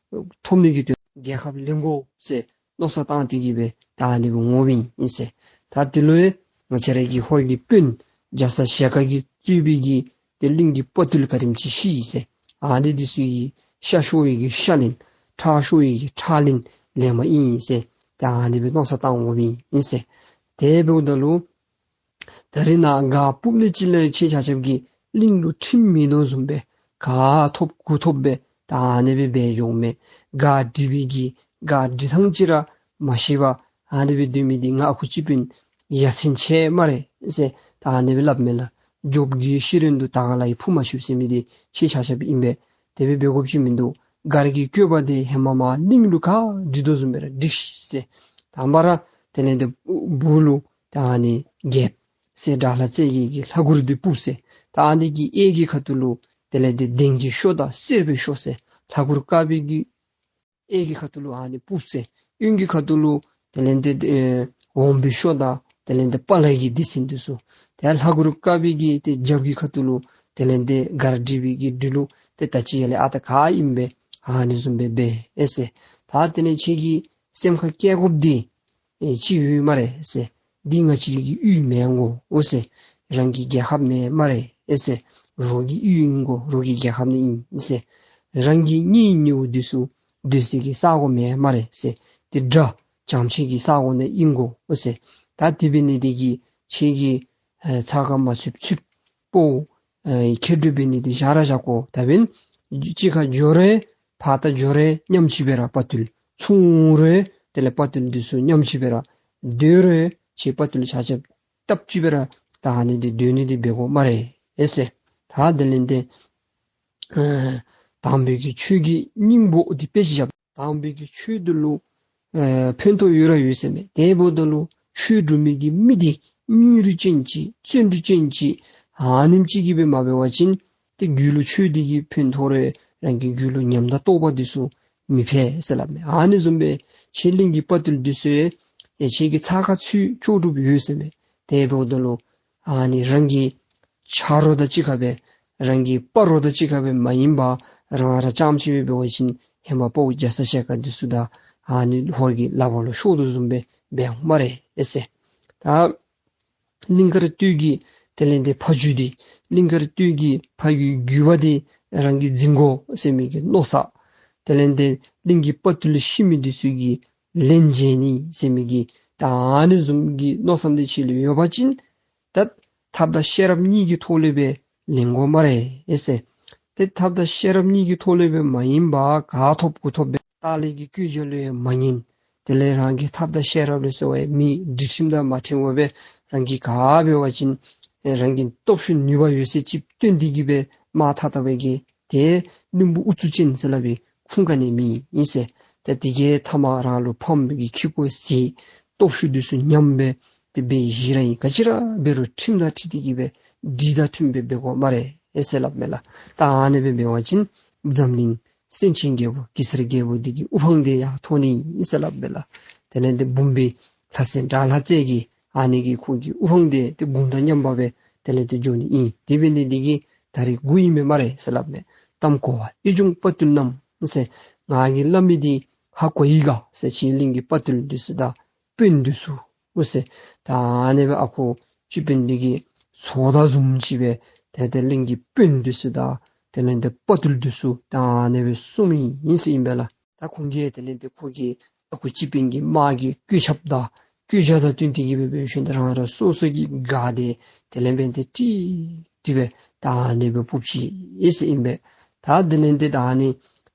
ཐོབ་ནི་གི་དོན་རྒྱལ་ཁ་ལེན་དགོ་ཟེར་མནོ་བསམ་བཏང་སྟེ་གི་སྦེ་ད་ཨ་ནི་སྦེ་འོངམ་ཨིན་ཟེར། ད་དེ་ལུ་ཡང་ང་བཅས་ར་གི་ཧོར་གྱི་དཔོན་རྒྱ་ཚ་ཞལ་དཀར་གྱིས་གཙོས་པའི་གི་ཏེ་གླིང་གི་དཔའ་བརྟུལ་ག་དེམ་ཅིག་ཤི་ཡི་ཟེར། ཨ་ནི་འདི་ཚུ་གི་ཤ་ཤོར་བའི་གི་ཤ་ལན་ཁྲག་ཤོར་བའི་གི་ཁྲག་ལན་ལེན་པ་ཨིན་ཟེར། ད་ཨ་ནི་སྦེ་མནོ་བསམ་བཏང་འོངམ་ཨིན་ཟེར། དེ་འབདཝ་ད་ལུ་ད་རིས་ནཱ་སྒར་སྤུབ་ནི་ཅིག་ལས་ཁྱེད་ཆ་ཁྱབ་ཀྱིས་གླིང་ལུ་ཁྲིམས་མེད་དོ་བཟུམ་སྦེ་ག་ཐོབ་གུ་ཐོབ་སྦེ་ད་ཨ་ནི་སྦེ་འབད་འགྱོཝ་མས། སྒར་སྒྲིག་པའི་གི་སྒར་སྒྲིག་ཐངས་ཅིག་ར་མ་ཤེས་པར་ཨ་ནི་སྦེ་སྡོད་མི་འདི་ང་ཨ་ཁུ་སྤྱི་དཔོན་ཡ་མཚན་ཆེ་སྨ་རེ་ཟེར་ད་ཨ་ནི་སྦེ་སླབ་མས་ལགས། རྒྱོབ་ཀྱི་ཤི་རན་དུ་ད་ག་ལ་ཡི་ཕུ་མ་ཤུབ་ཟེར་མི་འདི་ཁྱེད་ཆ་ཁྱབ་ཨིན་པས། དེ་སྦེ་འབད་དགོཔ་ཅིག་མིན་འདུག། སྒར་གྱི་བཀོད་པ་འདི་ཧེ་མ་མར་གླིང་ལུ་ག་སྒྲིག་དོ་བཟུམ་སྦེ་ར་སྒྲིག་ཤིག་ཟེར། དང་པ་ར་དེ་ལས་ཏེ་སྦུག་ལུ་ད་ཨ་ནི་རྒྱལཔོ་ཟེར་དགྲ་ལྷ་རྩེ་རྒྱལ་གྱི་ལྷ་གུར་འདི་སྤུབ་ཟེར། ད་ཨ་ནི་གི་གཡས་ཀྱི་ཁ་ཐུག་ལུ་དེ་ལས་ཏེ་གདན་གྱི་ཤོག་དང་གསེར་པའི་ཤོག་ཟེར། ལྷ་གུར་དཀར་པོའི་གི་ གཡས་ཀྱི་ཁ་ཐུག་ལུ་ཨ་ནི་སྤུབས་ཟེར། གཡོན་གྱི་ཁ་ཐུག་ལུ་དེ་ལས་ཏེ་ཨེ་འོམ་བུའི་ཤོག་དང་དེ་ལས་ཏེ་པ་ལ་གི་སྡེ་ཚན་འདི་ཚུ། ཏེ་ལྷ་གུ་རུ་དཀར་པོའི་གི་ཏེ་རྒྱབ་ཀྱི་ཁ་ཐུག་ལུ་དེ་ལས་ཏེ་གར་འབྲི་བའི་གི་འབྲི་ལུགས་ཏེ་ད་ཅི་ཡར་ལས་ཨ་རྟག་ག་ཨིནམ་སྦེ་ཨ་ནི་བཟུམ་སྦེ་འབད་ཨེ་ཟེར། ད་དེ་ལས་ཁྱེད་ཀྱི་སེམས་ཁར་བཀལ་དགོཔ་འདི་ཨེ་ཅིག་ཡོད་སྨ་རེ་ཟེར། འདི་ང་བཅས་ཀྱི་ཡུལ་མེན་གོ་ཨོ་ཟེར། རང་གི་རྒྱལ་ཁབ་མེན་སྨ་རེ་ཨེ་ཟེར། རོགས་ཀྱི་ཡུལ་ཨིན་གོ། རོགས་ཀྱི་རྒྱལ་ཁབ་ནི་ཨིན་ཟེར། རང་གི་གཉེན་ཉེཝ་འདི་ཚུ་སྡོད་སའི་གི་ས་གོ་མེན་སྨ་རེ་ཟེར། འདི་དགྲ་བྱམས་ཆེ་གི་ས་གོ་ནི་ཨིན་གོ་ཨོ་ཟེར། ད་དེ་འབད་ནི་འདི་གིས་ཁྱེད་ཀྱིས་ཨེ་ཚ་ཁ་མ་ཚུདཔ་ཚུདཔ་པོ་ཨེ་ཁྱེད་འདྲ་འབད་ནི་འདི་བཞག་ར་བཞག་གོ། ད་འབདན་གཅིག་ཁར་འགྱོ་རུང་ཕར་ད་འགྱོ་རུང་མཉམ་གཅིག་སྦེ་ར་དཔའ་བརྟུལ། འཚོལ་རུང་དེ་ལས་དཔའ་བརྟུལ་འདི་ཚུ་མཉམ་གཅིག་སྦེ་ར། སྡོད་རུང་ཁྱེད་དཔའ་བརྟུལ་ཆ་ཁྱབ་སྟབས་གཅིག་སྦེ་ར་ད་ཨ་ནི་འདི་སྡོད་ནི་འདི་འབད་དགོ་སྨ་རེ་ཨེ་ཟེར། ད་དེ་ལས་ཏེ་ཨེ་དམ་པའི་གི་ཆོས་ཀྱི་སྙིང་པོ་འདི་དཔེ་ཅིག་བཞག། དམ་པའི་གི་ཆོས་འདི་ལུ་ཨེ་ཕན་ཐོགས་ཡོད་ར་ཡོད་ཟེར་མས། དེ་འབདཝ་ད་ལུ་ཆོས་སྒྲུབ་མི་གི་མི་འདི་སྙིང་རུས་ཅན་ཅིག་བརྩོན་འགྲུས་ཅན་ཅིག་ཨ་ནེམ་ཅིག་གིས་སྦེ་མ་འབད་བ་ཅིན་ཏེ་རྒྱུད་ལུ་ཆོས་འདི་གིས་ཕན་ཐོགས་རུང་རང་གི་རྒྱུད་ལུ་ཉམས་དང་རྟོགས་པ་འདི་ཚུ་མི་འཕེལ་ཟེར་སླབ་མས། ཨ་ནི་བཟུམ་སྦེ་ཁྱེད་གླིང་གི་དཔའ་བརྟུལ་འདི་ཚུ་ཡང་ཁྱེད་ཀྱི་ཚ་ཁ་ཚུད་ལྕོགས་གྲུབ་ཡོད་ཟེར་མས། དེ་འབདཝ་ད་ལུ་ཨ་ནི་རང་གི་ཆ་རོགས་དང་གཅིག་ཁར་སྦེ་རང་གི་དཔའ་རོགས་དང་གཅིག་ཁར་སྦེ་མ་ཡིན་པར་རང་རང་རྐྱངམ་ཅིག་སྦེ་འབད་བ་ཅིན་ཧེ་མ་དཔའ་བོ་རྒྱ་ཚ་ཞལ་དཀར་འདི་ཚུ་དང་ཨ་ནི་ཧོར་གྱི་ལག་པར་ལུ་ཤོར་དོ་བཟུམ་སྦེ་འབད་འོང་སྨ་རེ་ཨེ་ཟེར། ད་གླིང་དཀར་སྟོད་ཀྱི་དེ་ལས་ཏེ་ཕ་རྒྱུད་འདི་གླིང་དཀར་སྟོད་ཀྱི་ཕ་ཡུལ་རྒྱུད་པ་འདི་རང་གིས་འཛིན་དགོ་ཟེར་མི་གི་མནོ་བསམ། དེ་ལས་ཏེ་གླིང་གི་དཔའ་བརྟུལ་ཤི་མི་འདི་ཚུ་གི་ལན་འཇལ་ནི་ཟེར་མི་གི་ད་ཨ་ནི་བཟུམ་གྱི་མནོ་བསམ་འདི་ཁྱེད་ལུ་ཡོད་པ་ཅིན་ད་ཐབས་དང་ཤེས་རབ་གཉིས་ཀྱི་ཐོག་ལས་སྦེ་ལེན་དགོ་སྨ་རེ་ཨེ་ཟེར། ཏེ་ཐབས་དང་ཤེས་རབ་གཉིས་ཀྱི་ཐོག་ལས་སྦེ་མ་ཡིན་པར་ག་ཐོབ་གུ་ཐོབ་སྦེ་ལྟག་ལས་ཀྱི་བཀོད་རྒྱ་ལུ་ཡང་མ་ཉན། དེ་ལས་རང་གི་ཐབས་དང་ཤེས་རབ་ལུ་ཟེར་བ་ཡང་མི་སྒྲིག་ཁྲིམས་དང་མ་འཁྲིལ་བར་སྦེ་རང་གིས་ག་འབད་བ་ཅིན་རང་གི་སྟོབས་ཤུགས་ནུས་པ་ཡོད་ཚད་ཅིག་བཏོན་ཏེ་གིས་སྦེ་དམག་ཐག་བཏབ་པའི་གི་ཏེ་བློན་པོ་ཨུ་ཚུགས་ཅན་ཟེར་སླབ་པའི་ཁུངས་ག་ནི་མེད་ཨིན་ཟེར། ཏེ་དེ་གིས་མཐའ་མ་རང་ལུ་ཕམ་པའི་གི་ཁྱི་ཀོ་ཟེར་སྟོབས་ཤུགས་འདི་ཚུ་ཉམས་སྦེ་ཏེ་འབད་ཞི་ར་ཨིན། ག་ཅི་ར་འབད་རུང་ཁྲིམས་དང་འཁྲིལ་ཏེ་གིས་སྦེ་སྒྲིག་དང་མཐུན་སྦེ་འབད་དགོ་སྨ་རེ་ཨེ་ཟེར་སླབ་མས་ལགས། ད་ཨ་ནི་སྦེ་འབད་བ་ཅིན་འཛམ་གླིང་སེང་ཆེན་རྒྱལ་པོ་གེ་སར་རྒྱལ་པོ་འདི་གི་དབུ་འཕང་འདི་ཡར་མཐོ་ནི་ཨིན་ཟེར་སླབ་མས་ལགས། དེ་ལས་ཏེ་འབུམ་པའི་ལྷ་སྲས་དགྲ་ལྷ་རྩེ་རྒྱལ་ཨ་ནི་གི་ཁོ་གི་དབུ་འཕང་འདི་ཏེ་དགུང་དང་མཉམ་པ་སྦེ་དེ་ལས་ཏེ་འགྱོ་ནི་ཨིན། དེ་འབད་ནི་འདི་གིས་ད་རིས་དགུ་ཨིན་མས་སྨ་རེ་ཟེར་སླབ་མས། གཏམ་གོ་བ་ཨེ་འབྱུང་དཔའ་བརྟུལ་རྣམས་ཟེར། ང་གིས་སླབ་མི་འདི་ཧ་གོ་ཡི་ག་ཟེར། ཁྱེད་གླིང་གི་དཔའ་བརྟུལ་འདི་ཚུ་དང་དཔོན་འདི་ཚུ་ཨོ་ཟེར། ད་ཨ་ནི་སྦེ་ཨ་ཁུ་སྤྱི་དཔོན་འདི་གིས་ཚོགས་བརྡ་བཟུམ་ཅིག་སྦེ་ཏེ་ཏེ་གླིང་གི་དཔོན་འདི་ཚུ་དང་དེ་ལས་ཏེ་དཔའ་བརྟུལ་འདི་ཚུ་ད་ཨ་ནི་སྦེ་གསུངམ་ཨིན་ཟེར་ཨིན་པས་ལགས། ད་ཁོང་གིས་དེ་ལས་ཏེ་ཁོ་གི་ཨ་ཁུ་སྤྱི་དཔོན་གྱི་དམག་གི་བཀོད་ཁྱབ་དང་བཀོད་རྒྱ་དང་བསྟུན་ཏེ་གིས་སྦེ་འབད་ཞིནམ་ད་རང་རང་སོ་སོ་གི་སྒར་འདི་དེ་ལས་འབད་དེ་ཏིག་ཏིག་སྦེ་ད་ཨ་ནི་སྦེ་ཕུབ་ཅི་ཨིན་ཟེར་ཨིན་པས། ད་དེ་ལས་ཏེ་ད་ཨ་ནི་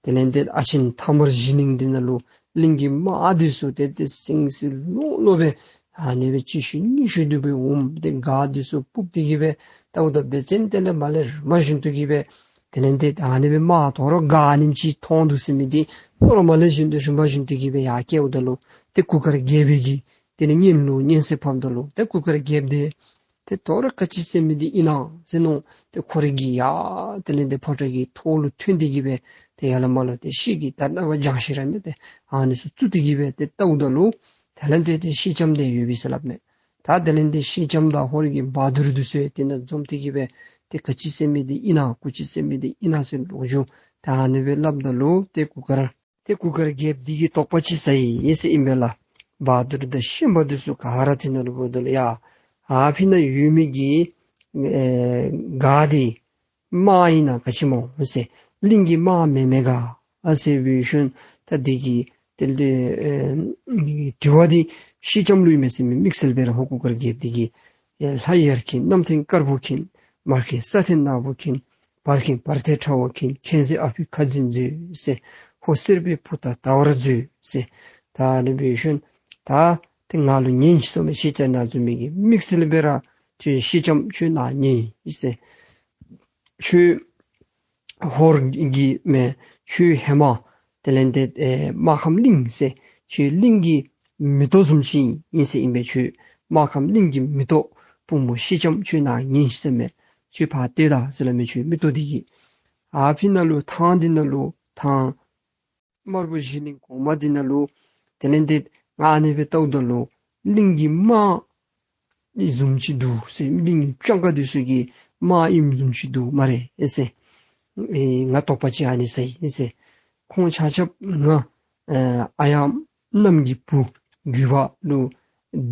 དེ་ལས་ཏེ་ཨ་ཆེན་ཐང་དམར་གཞི་གླིང་འདི་ནང་ལུ་གླིང་གི་དམག་འདི་ཚུ་ཏེ་ཏེ་སེང་སེང་ལོང་ལོང་སྦེ་ཨ་ནི་སྦེ་གཅིག་ཤུལ་གཉིས་ཤུལ་དུ་སྦེ་འོངམ་ཏེ་སྒར་འདི་ཚུ་ཕུབ་སྟེ་གིས་སྦེ་ད་འོ་ད་འབད་བ་ཅིན་དེ་ལས་མར་ལས་རིམ་པ་བཞིན་དུ་གིས་སྦེ་དེ་ལས་ཏེ་ད་ཨ་ནི་སྦེ་དམག་དོ་རུང་ག་ཨ་ནེམ་ཅིག་ཐོན་འདུག་ཟེར་མི་འདི་དོ་རུང་མར་ལས་བཞིན་དུ་རིམ་པ་བཞིན་དུ་གིས་སྦེ་ཡར་བསྐྱལཝ་ད་ལུ་ཏེ་གུར་དཀར་རྒྱལ་པོའི་གི་དེ་ནི་སྙན་ལུ་སྙན་གསོལ་ཕབ་ད་ལུ་ཏེ་གུར་དཀར་རྒྱལཔོ་འདི་ཏེ་དོ་རུང་ག་ཅི་ཟེར་མི་འདི་ཨིན་ན་ཟེར་མནོ། ཏེ་ཁོ་རའི་གི་ཡ་དེ་ལས་ཏེ་ཕོ་བྲང་གི་ཐོག་ལུ་ཐོན་ཏེ་གིས་སྦེ་ཏེ་ཡར་ལས་མར་ལུ་ཏེ་ཤེལ་གྱི་དར་ནང་སྦེ་བརྒྱངས་ཤིང་ར་མི་ཏེ་ཨ་ནི་ཚུ་བཙུགས་ཏེ་གིས་སྦེ་ཏེ་བལྟཝ་ད་ལུ་དེ་ལས་ཏེ་ཏེ་ཤེལ་ལྕམ་འདི་ཡོད་པས་ཟེར་སླབ་མས། ད་དེ་ལས་ཏེ་ཤེལ་ལྕམ་དང་ཧོར་གྱི་བ་དུར་འདི་ཚུ་ཡང་དེ་ནང་འཛོམས་ཏེ་གིས་སྦེ་ཏེ་ག་ཅི་ཟེར་མི་འདི་ཨིན་ན་གུ་ཅི་ཟེར་མི་འདི་ཨིན་ན་ཟེར་ལོག་འགྱོ། ད་ཨ་ནི་སྦེ་སླབ་ད་ལུ་ཏེ་གུར་དཀར་ཏེ་གུར་དཀར་རྒྱལཔོ་འདི་གིས་དོགས་པ་ཅིག་ཟ་ཡི་ཟེར་ཨིན་པས་ལགས། བ་དུར་དང་ཤན་པ་འདི་ཚུ་ག་ར་དེ་ནང་ལུ་འབདཝ་ད་ལུ་ཡ་ཨ་ཕི་ན་ཡོད་མི་གི་ཨེ་སྒར་འདི་དམག་ཨིན་ན་ག་ཅི་སྨོ་ཟེར། གླིང་གི་དམག་མེན་མས་ག་ཨ་ཟེར་བའི་ཤུལ་ད་འདི་གི་དེ་ལས་ཨེ་དྲི་བ་འདི་ཤེལ་ལྕམ་ལུ་ཨིན་མས་ཟེར་མི་དམིགས་བསལ་སྦེ་ར་ཧོར་གུར་དཀར་རྒྱལཔོ་འདི་གིས་ཡ་ལྷ་ཡར་མཁྱེན་གནམ་མཁྱེན་དཀར་པོ་མཁྱེན། མར་མཁྱེན་ས་མཁྱེན་ནག་པོ་མཁྱེན། བར་མཁྱེན་བར་མཐའི་ཁྲ་བོ་མཁྱེན། མཁྱེན་བརྩེ་ཨ་ཕི་ཁ་འཛིན་མཛོད་ཟེར། ཧོར་སེར་པོའི་བུ་དང་ད་བར་མཛོད་ཟེར། ད་ཨ་ནི་འབད་ཞིནམ་ད་ཏེ་ང་ལུ་ཉན་ཤིག་ཟེར་མས། ཤེལ་ལྕམ་ནང་འཛུལ་མི་གིས་དམིགས་བསལ་སྦེ་ར་ཁྱོད་ཤེལ་ལྕམ་ཁྱོད་ནཱ་ཉན་ཟེར། ཁྱོད་ཧོར་གྱི་མེན། ཁྱོད་ཧེ་མ་དེ་ལས་ཏེ་ཨེ་སྨར་ཁམས་གླིང་ཟེར་ཁྱོད་གླིང་གི་མེ་ཏོག་བཟུམ་ཅིག་ཨིན་ཟེར་ཨིན་པས། ཁྱོད་སྨར་ཁམས་གླིང་གི་མེ་ཏོག་བུ་མོ་ཤེལ་ལྕམ་ཁྱོད་ནཱ་ཉན་ཟེར་མས། ཁྱོད་ཕར་ལྟོས་ད་ཟེར་སླབ་མས། ཁྱོད་མེ་ཏོག་འདི་གིས་ཨ་ཕི་ན་ལུ་ཐང་འདི་ན་ལུ་ཐང་ དམར་པོ་གཞི་གླིང་གོང་མ་འདི་ནང་ལུ་དེ་ལས་ཏེ་ང་ཨ་ནི་སྦེ་བལྟཝ་ད་ལུ་གླིང་གི་དམག་ཨིནམ་བཟུམ་ཅིག་འདུག་ཟེར། གླིང་གི་སྤྱང་ཀ་འདི་ཚུ་གི་དམག་ཨིནམ་བཟུམ་ཅིག་འདུག་སྨ་རེ་ཟེར། ཨེ་ང་དོགས་པ་ཅིག་ཨ་ནི་ཟ་ཡི་ཟེར། ཁོང་ཆ་ཁྱབ་ང་ཨ་ཨ་ཡང་གནམ་གྱི་བུ་རྒྱུད་པ་ལུ་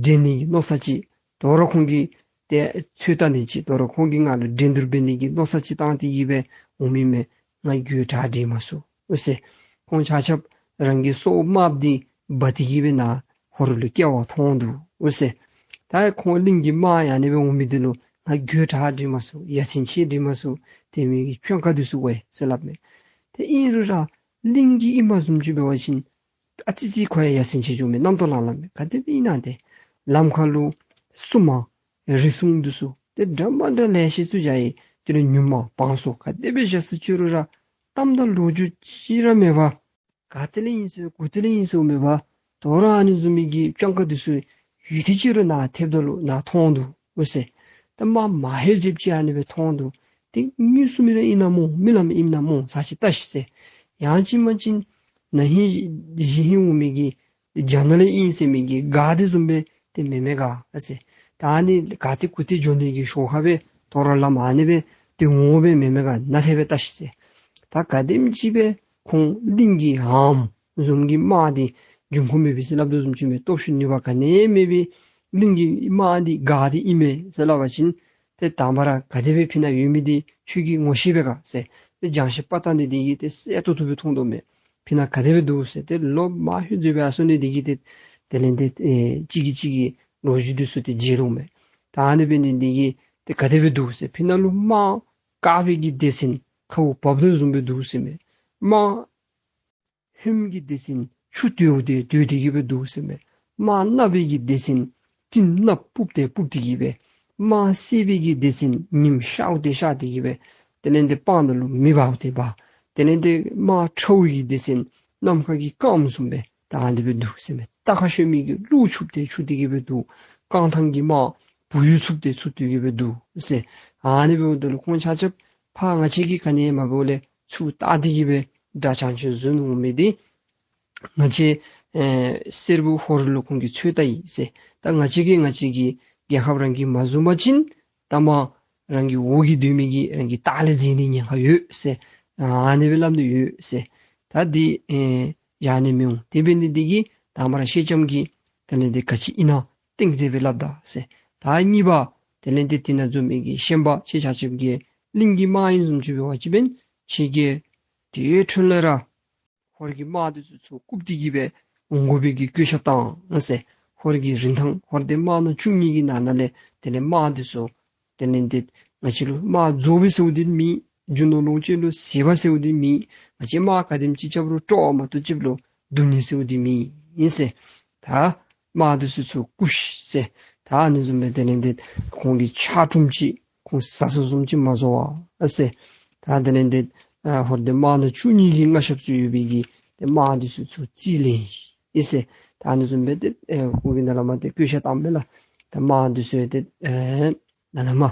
འགྲན་ནི་གི་མནོ་བསམ་ཅིག། དོ་རུང་ཁོང་གིས་ཏེ་ཚོད་ལྟ་ནི་ཅིག། དོ་རུང་ཁོང་གིས་ང་ལུ་འགྲན་བསྡུར་འབད་ནི་གི་མནོ་བསམ་ཅིག་བཏང་སྟེ་གི་སྦེ་འོང་མི་མས། ང་དགོད་བྲ་འདྲི་མ་ཚུགས་འོ་ཟེར། ཁོང་ཆ་ཁྱབ་རང་གི་སྲོག་དམརཔོ་འདི་འབག་སྟེ་གི་སྦེ་ནཱ་ཧོར་ལུ་སྐྱེལ་བར་ཐོན་འདུག་འོ་ཟེར། ད་ཁོང་གླིང་གི་དམག་ཨ་ནི་སྦེ་འོང་མི་འདི་ལུ་ང་དགོད་བྲ་འདྲི་མ་ཚུགས། ཡ་མཚན་ཆེ་འདྲི་མ་ཚུགས། དེ་མི་གི་སྤྱང་ཀ་འདི་ཚུ་འོ་ཟེར་སླབ་མས། ཏེ་ཨིན་རུང་ར་གླིང་གི་ཨིནམ་བཟུམ་ཅིག་འབད་བ་ཅིན་ཨ་ཙི་ཙི་ཁོ་ཡང་ཡ་མཚན་ཆེ་འགྱོཝ་མས། རྣམ་རྟོག་ལང་ལང་མས། ག་དེ་སྦེ་ཨིན་ན་ཏེ། ལམ་ཁ་ལུ་སྲུང་མ་རི་སྲུང་འདི་ཚུ་ཏེ་འདྲ་མ་འདྲ་ལེ་ཤ་ཚུ་བཞག་ཡི། དེ་ལས་ཉུལ་མ་བང་སོ་ག་དེ་སྦེ་བཞག་སུ་ཅི་རུང་ར་གཏམ་དང་ལོ་རྒྱུས་ཅིག་ར་མེད་པར་ག་ཏེ་ལས་ཨིན་ཟེར་གུ་ཏེ་ལས་ཨིན་ཟེར་མེད་པར་དོ་རུང་ཨ་ནི་བཟུམ་མའི་གི་སྤྱང་ཀ་འདི་ཚུ་ཡུད་ཙམ་ཅིག་རུང་ནཱ་ཐེབས་ད་ལུ་ནཱ་ཐོན་འདུག་འོ་ཟེར། ད་དམག་མ་ཧེ་ཟེབ་ཅིག་ཨ་ནི་སྦེ་ཐོན་འདུག། ཏེ་དངོས་སུ་མི་ར་ཨིན་ན་སྨོ་རྨི་ལམ་ཨིན་ན་སྨོ་ཟེར་ཅིག་བལྟ་ཤིག་ཟེར། ཡང་ཅིན་མ་ཅིན་ན་ཧིང་གཞེས་ཧིང་འོང་མི་གི་རྒྱ་ནག་ལས་ཨིན་ཟེར་མི་གི་སྒར་འདི་བཟུམ་སྦེ་ཏེ་མེན་མས་ག་ཨ་ཟེར། ད་ཨ་ནི་ག་ཏེ་གུ་ཏེ་འགྱོ་ནི་གི་ཞོར་ཁ་སྦེ་དོ་རུང་ལམ་ཨ་ནི་སྦེ་ཏེ་འོང་སྦེ་མེན་མས་ག། ནཱ་ཐེབས་སྦེ་བལྟ་ཤིག་ཟེར། ད་ག་དེམ་ཅིག་སྦེ་ཁོང་གླིང་གི་ཧམ་བཟུམ་གྱི་དམག་འདི་འབྱུང་ཁུངས་མེད་པས་ཟེར་སླབ་དོ་བཟུམ་ཅིག་མས། སྟོབས་ཤུགས་ནུས་པ་ག་ནི་མེད་པའི་གླིང་གི་དམག་འདི་ག་ཏེ་ཨིན་མས་ཟེར་སླབ་པ་ཅིན་ཏེ་དང་པ་ར་ག་དེ་སྦེ་ཕི་ནང་ཡོད་མི་འདི་ཁྱོད་ཀྱིས་ངོ་ཤེས་པས་ག་ཟེར། ཏེ་རྒྱང་ཤིང་པ་ཏང་ནི་འདི་གིས་ཏེ་གསལ་ཏོག་ཏོ་སྦེ་མཐོང་དོ་མས། ཕི་ནང་ག་དེ་སྦེ་འདུག་ཟེར། ཏེ་ལོ་མ་ཧེ་ཟེབ་སྦེ་ཨ་སོང་ནི་འདི་གིས་ཏེ་དེ་ལས་ཏེ་ཨེ་གཅིག་གིས་གཅིག་གི་ལོ་རྒྱུས་འདི་ཚུ་ཏེ་མཇལ་དོ་མས། ད་ཨ་ནི་འབད་ནི་འདི་གིས་ཏེ་ག་དེ་སྦེ་འདུག་ཟེར། ཕི་ནང་ལུ་དམག་བཀག་པའི་གི་སྡེ་ཚན་ཁཝ་བབས་དོ་བཟུམ་སྦེ་འདུག་ཟེར་མས། དམག་ཧོནམ་གི་སྡེ་ཚན་ཆུ་སྟོད་ཏེ་སྟོད་དེ་གི་སྦེ་འདུག་ཟེར་མས། དམག་མནབས་པའི་གི་སྡེ་ཚན་སྤྲིན་ནགཔོ་སྤུབས་ཏེ་སྤུབས་ཏེ་གི་སྦེ། དམག་བསད་པའི་གི་སྡེ་ཚན་ཉིམ་ཤརཝ་ཏེ་ཤར་ཏེ་གི་སྦེ། དེ་ལས་ཏེ་སྤང་ནང་ལུ་མེ་འབརཝ་ཏེ་འབར། དེ་ལས་ཏེ་དམག་ཁྲ་བོའི་གི་སྡེ་ཚན་ནམ་མཁའ་གི་སྐརམ་བཟུམ་སྦེ་ད་ཨ་ནི་སྦེ་འདུག་ཟེར་མས། རྟ་ཁར་ཞོན་མི་གི་ཀླུ་འཚུབས་ཏེ་འཚུབས་ཏེ་གི་སྦེ་འདུག། རྐང་ཐང་གི་དམག་བུ་ཡུག་འཚུབས་ཏེ་འཚུབས་ཏེ་གི་སྦེ་འདུག་ཟེར། ཨ་ནི་སྦེ་འབདཝ་ད་ལུ་ཁོང་ཆ་ཁྱབ་ཕར་ང་བཅས་ཀྱིས་ག་ནི་མ་འབདཝ་ལས་ཚུར་བལྟ་སྟེ་གི་སྦེ་དགྲ་བྱང་ཆུབ་བཟུམ་འོང་མི་འདི་ང་བཅས་ཨེ་སེར་པོ་ཧོར་ལུ་ཁོང་གིས་ཚོད་ལྟ་ཡི་ཟེར། ད་ང་བཅས་ཀྱིས་ང་བཅས་ཀྱི་རྒྱལ་ཁབ་རང་གིས་མ་བཟུང་པ་ཅིན་ད་མ་རང་གི་འོག་གི་སྡོད་མི་གིས་རང་གི་ལྟག་ལས་འཛེག་ནི་ཉེན་ཁ་ཡོད་ཟེར། ཨ་ནི་སྦེ་སླབ་ནི་ཡོད་ཟེར། ད་འདི་ཨེ་ཡང་ནི་མི་འོང་། དེ་འབད་ནི་འདི་གིས་ད་མ་ར་སེང་ལྕམ་གྱིས་དེ་ལས་ཏེ་ག་ཅི་ཨིན་ན་གཏིང་ཟབ་སྦེ་སླབ་ད་ཟེར། ད་གཉིས་པ་དེ་ལས་ཏེ་དེ་ནང་འཛོམས་མི་གི་ཤན་པ་ཁྱེད་ཆ་ཁྱབ་ཀྱིས་གླིང་གི་དམག་ཨིནམ་བཟུམ་ཅིག་འབད་བ་ཅིན་ཁྱེད་ཀྱིས་དེ་འཕྲོ་ལས་ར་ཧོར་གྱི་དམག་འདི་ཚུ་ཚུར་བཀུག་སྟེ་གི་སྦེ་འོང་དགོ་པའི་གི་བཀོད་ཁྱབ་བཏང་ཟེར། ཧོར་གྱི་རིན་ཐང་ཧོར་སྡེ་དམག་ནང་བཅུ་གཉིས་ཀྱི་ནང་ན་ལས་དེ་ལས་དམག་འདི་ཚུ་དེ་ལས་ཏེ་ང་བཅས་ལུ་དམག་རྫོགས་པས་ཟེརཝ་འདི་མེད། རྒྱུ་ནོར་ལོངས་སྤྱོད་ལུ་ཟད་པ་ཟེརཝ་འདི་མེད། ང་བཅས་དམག་ག་དེམ་ཅིག་རྐྱབ་རུང་སྤྲོ་བ་མ་གཏོགས་ཅིག་ལུ་སྡུག་ནི་ཟེརཝ་འདི་མེད་ཨིན་ཟེར། ད་དམག་འདི་ཚུ་ཚུར་བཀུག་ཤིག་ཟེར། ད་ཨ་ནི་བཟུམ་སྦེ་དེ་ལས་ཏེ་ཁོང་གི་ཕྱག་དྲུངམ་ཅིག་ཁོང་ཟ་ས་བཟུམ་ཅིག་མ་བཟོ་བར་ཨ་ཟེར། ད་དེ་ལས་ཏེ་ཨ་ཧོར་སྡེ་དམག་ནང་བཅུ་གཉིས་ཀྱི་མངའ་ཞབས་སུ་ཡོད་པའི་གི་ཏེ་དམག་འདི་ཚུ་ཚུར་རྩིས་ལེན་ཡི་ཟེར། ད་ཨ་ནི་བཟུམ་སྦེ་ཏེ་ཨེ་ཁོང་གིས་ནཱ་ལས་མར་ཏེ་བཀོད་ཁྱབ་བཏངམ་མས་ལགས། ད་དམག་འདི་ཚུ་ཏེ་ཨེ་ནཱ་ལས་མར་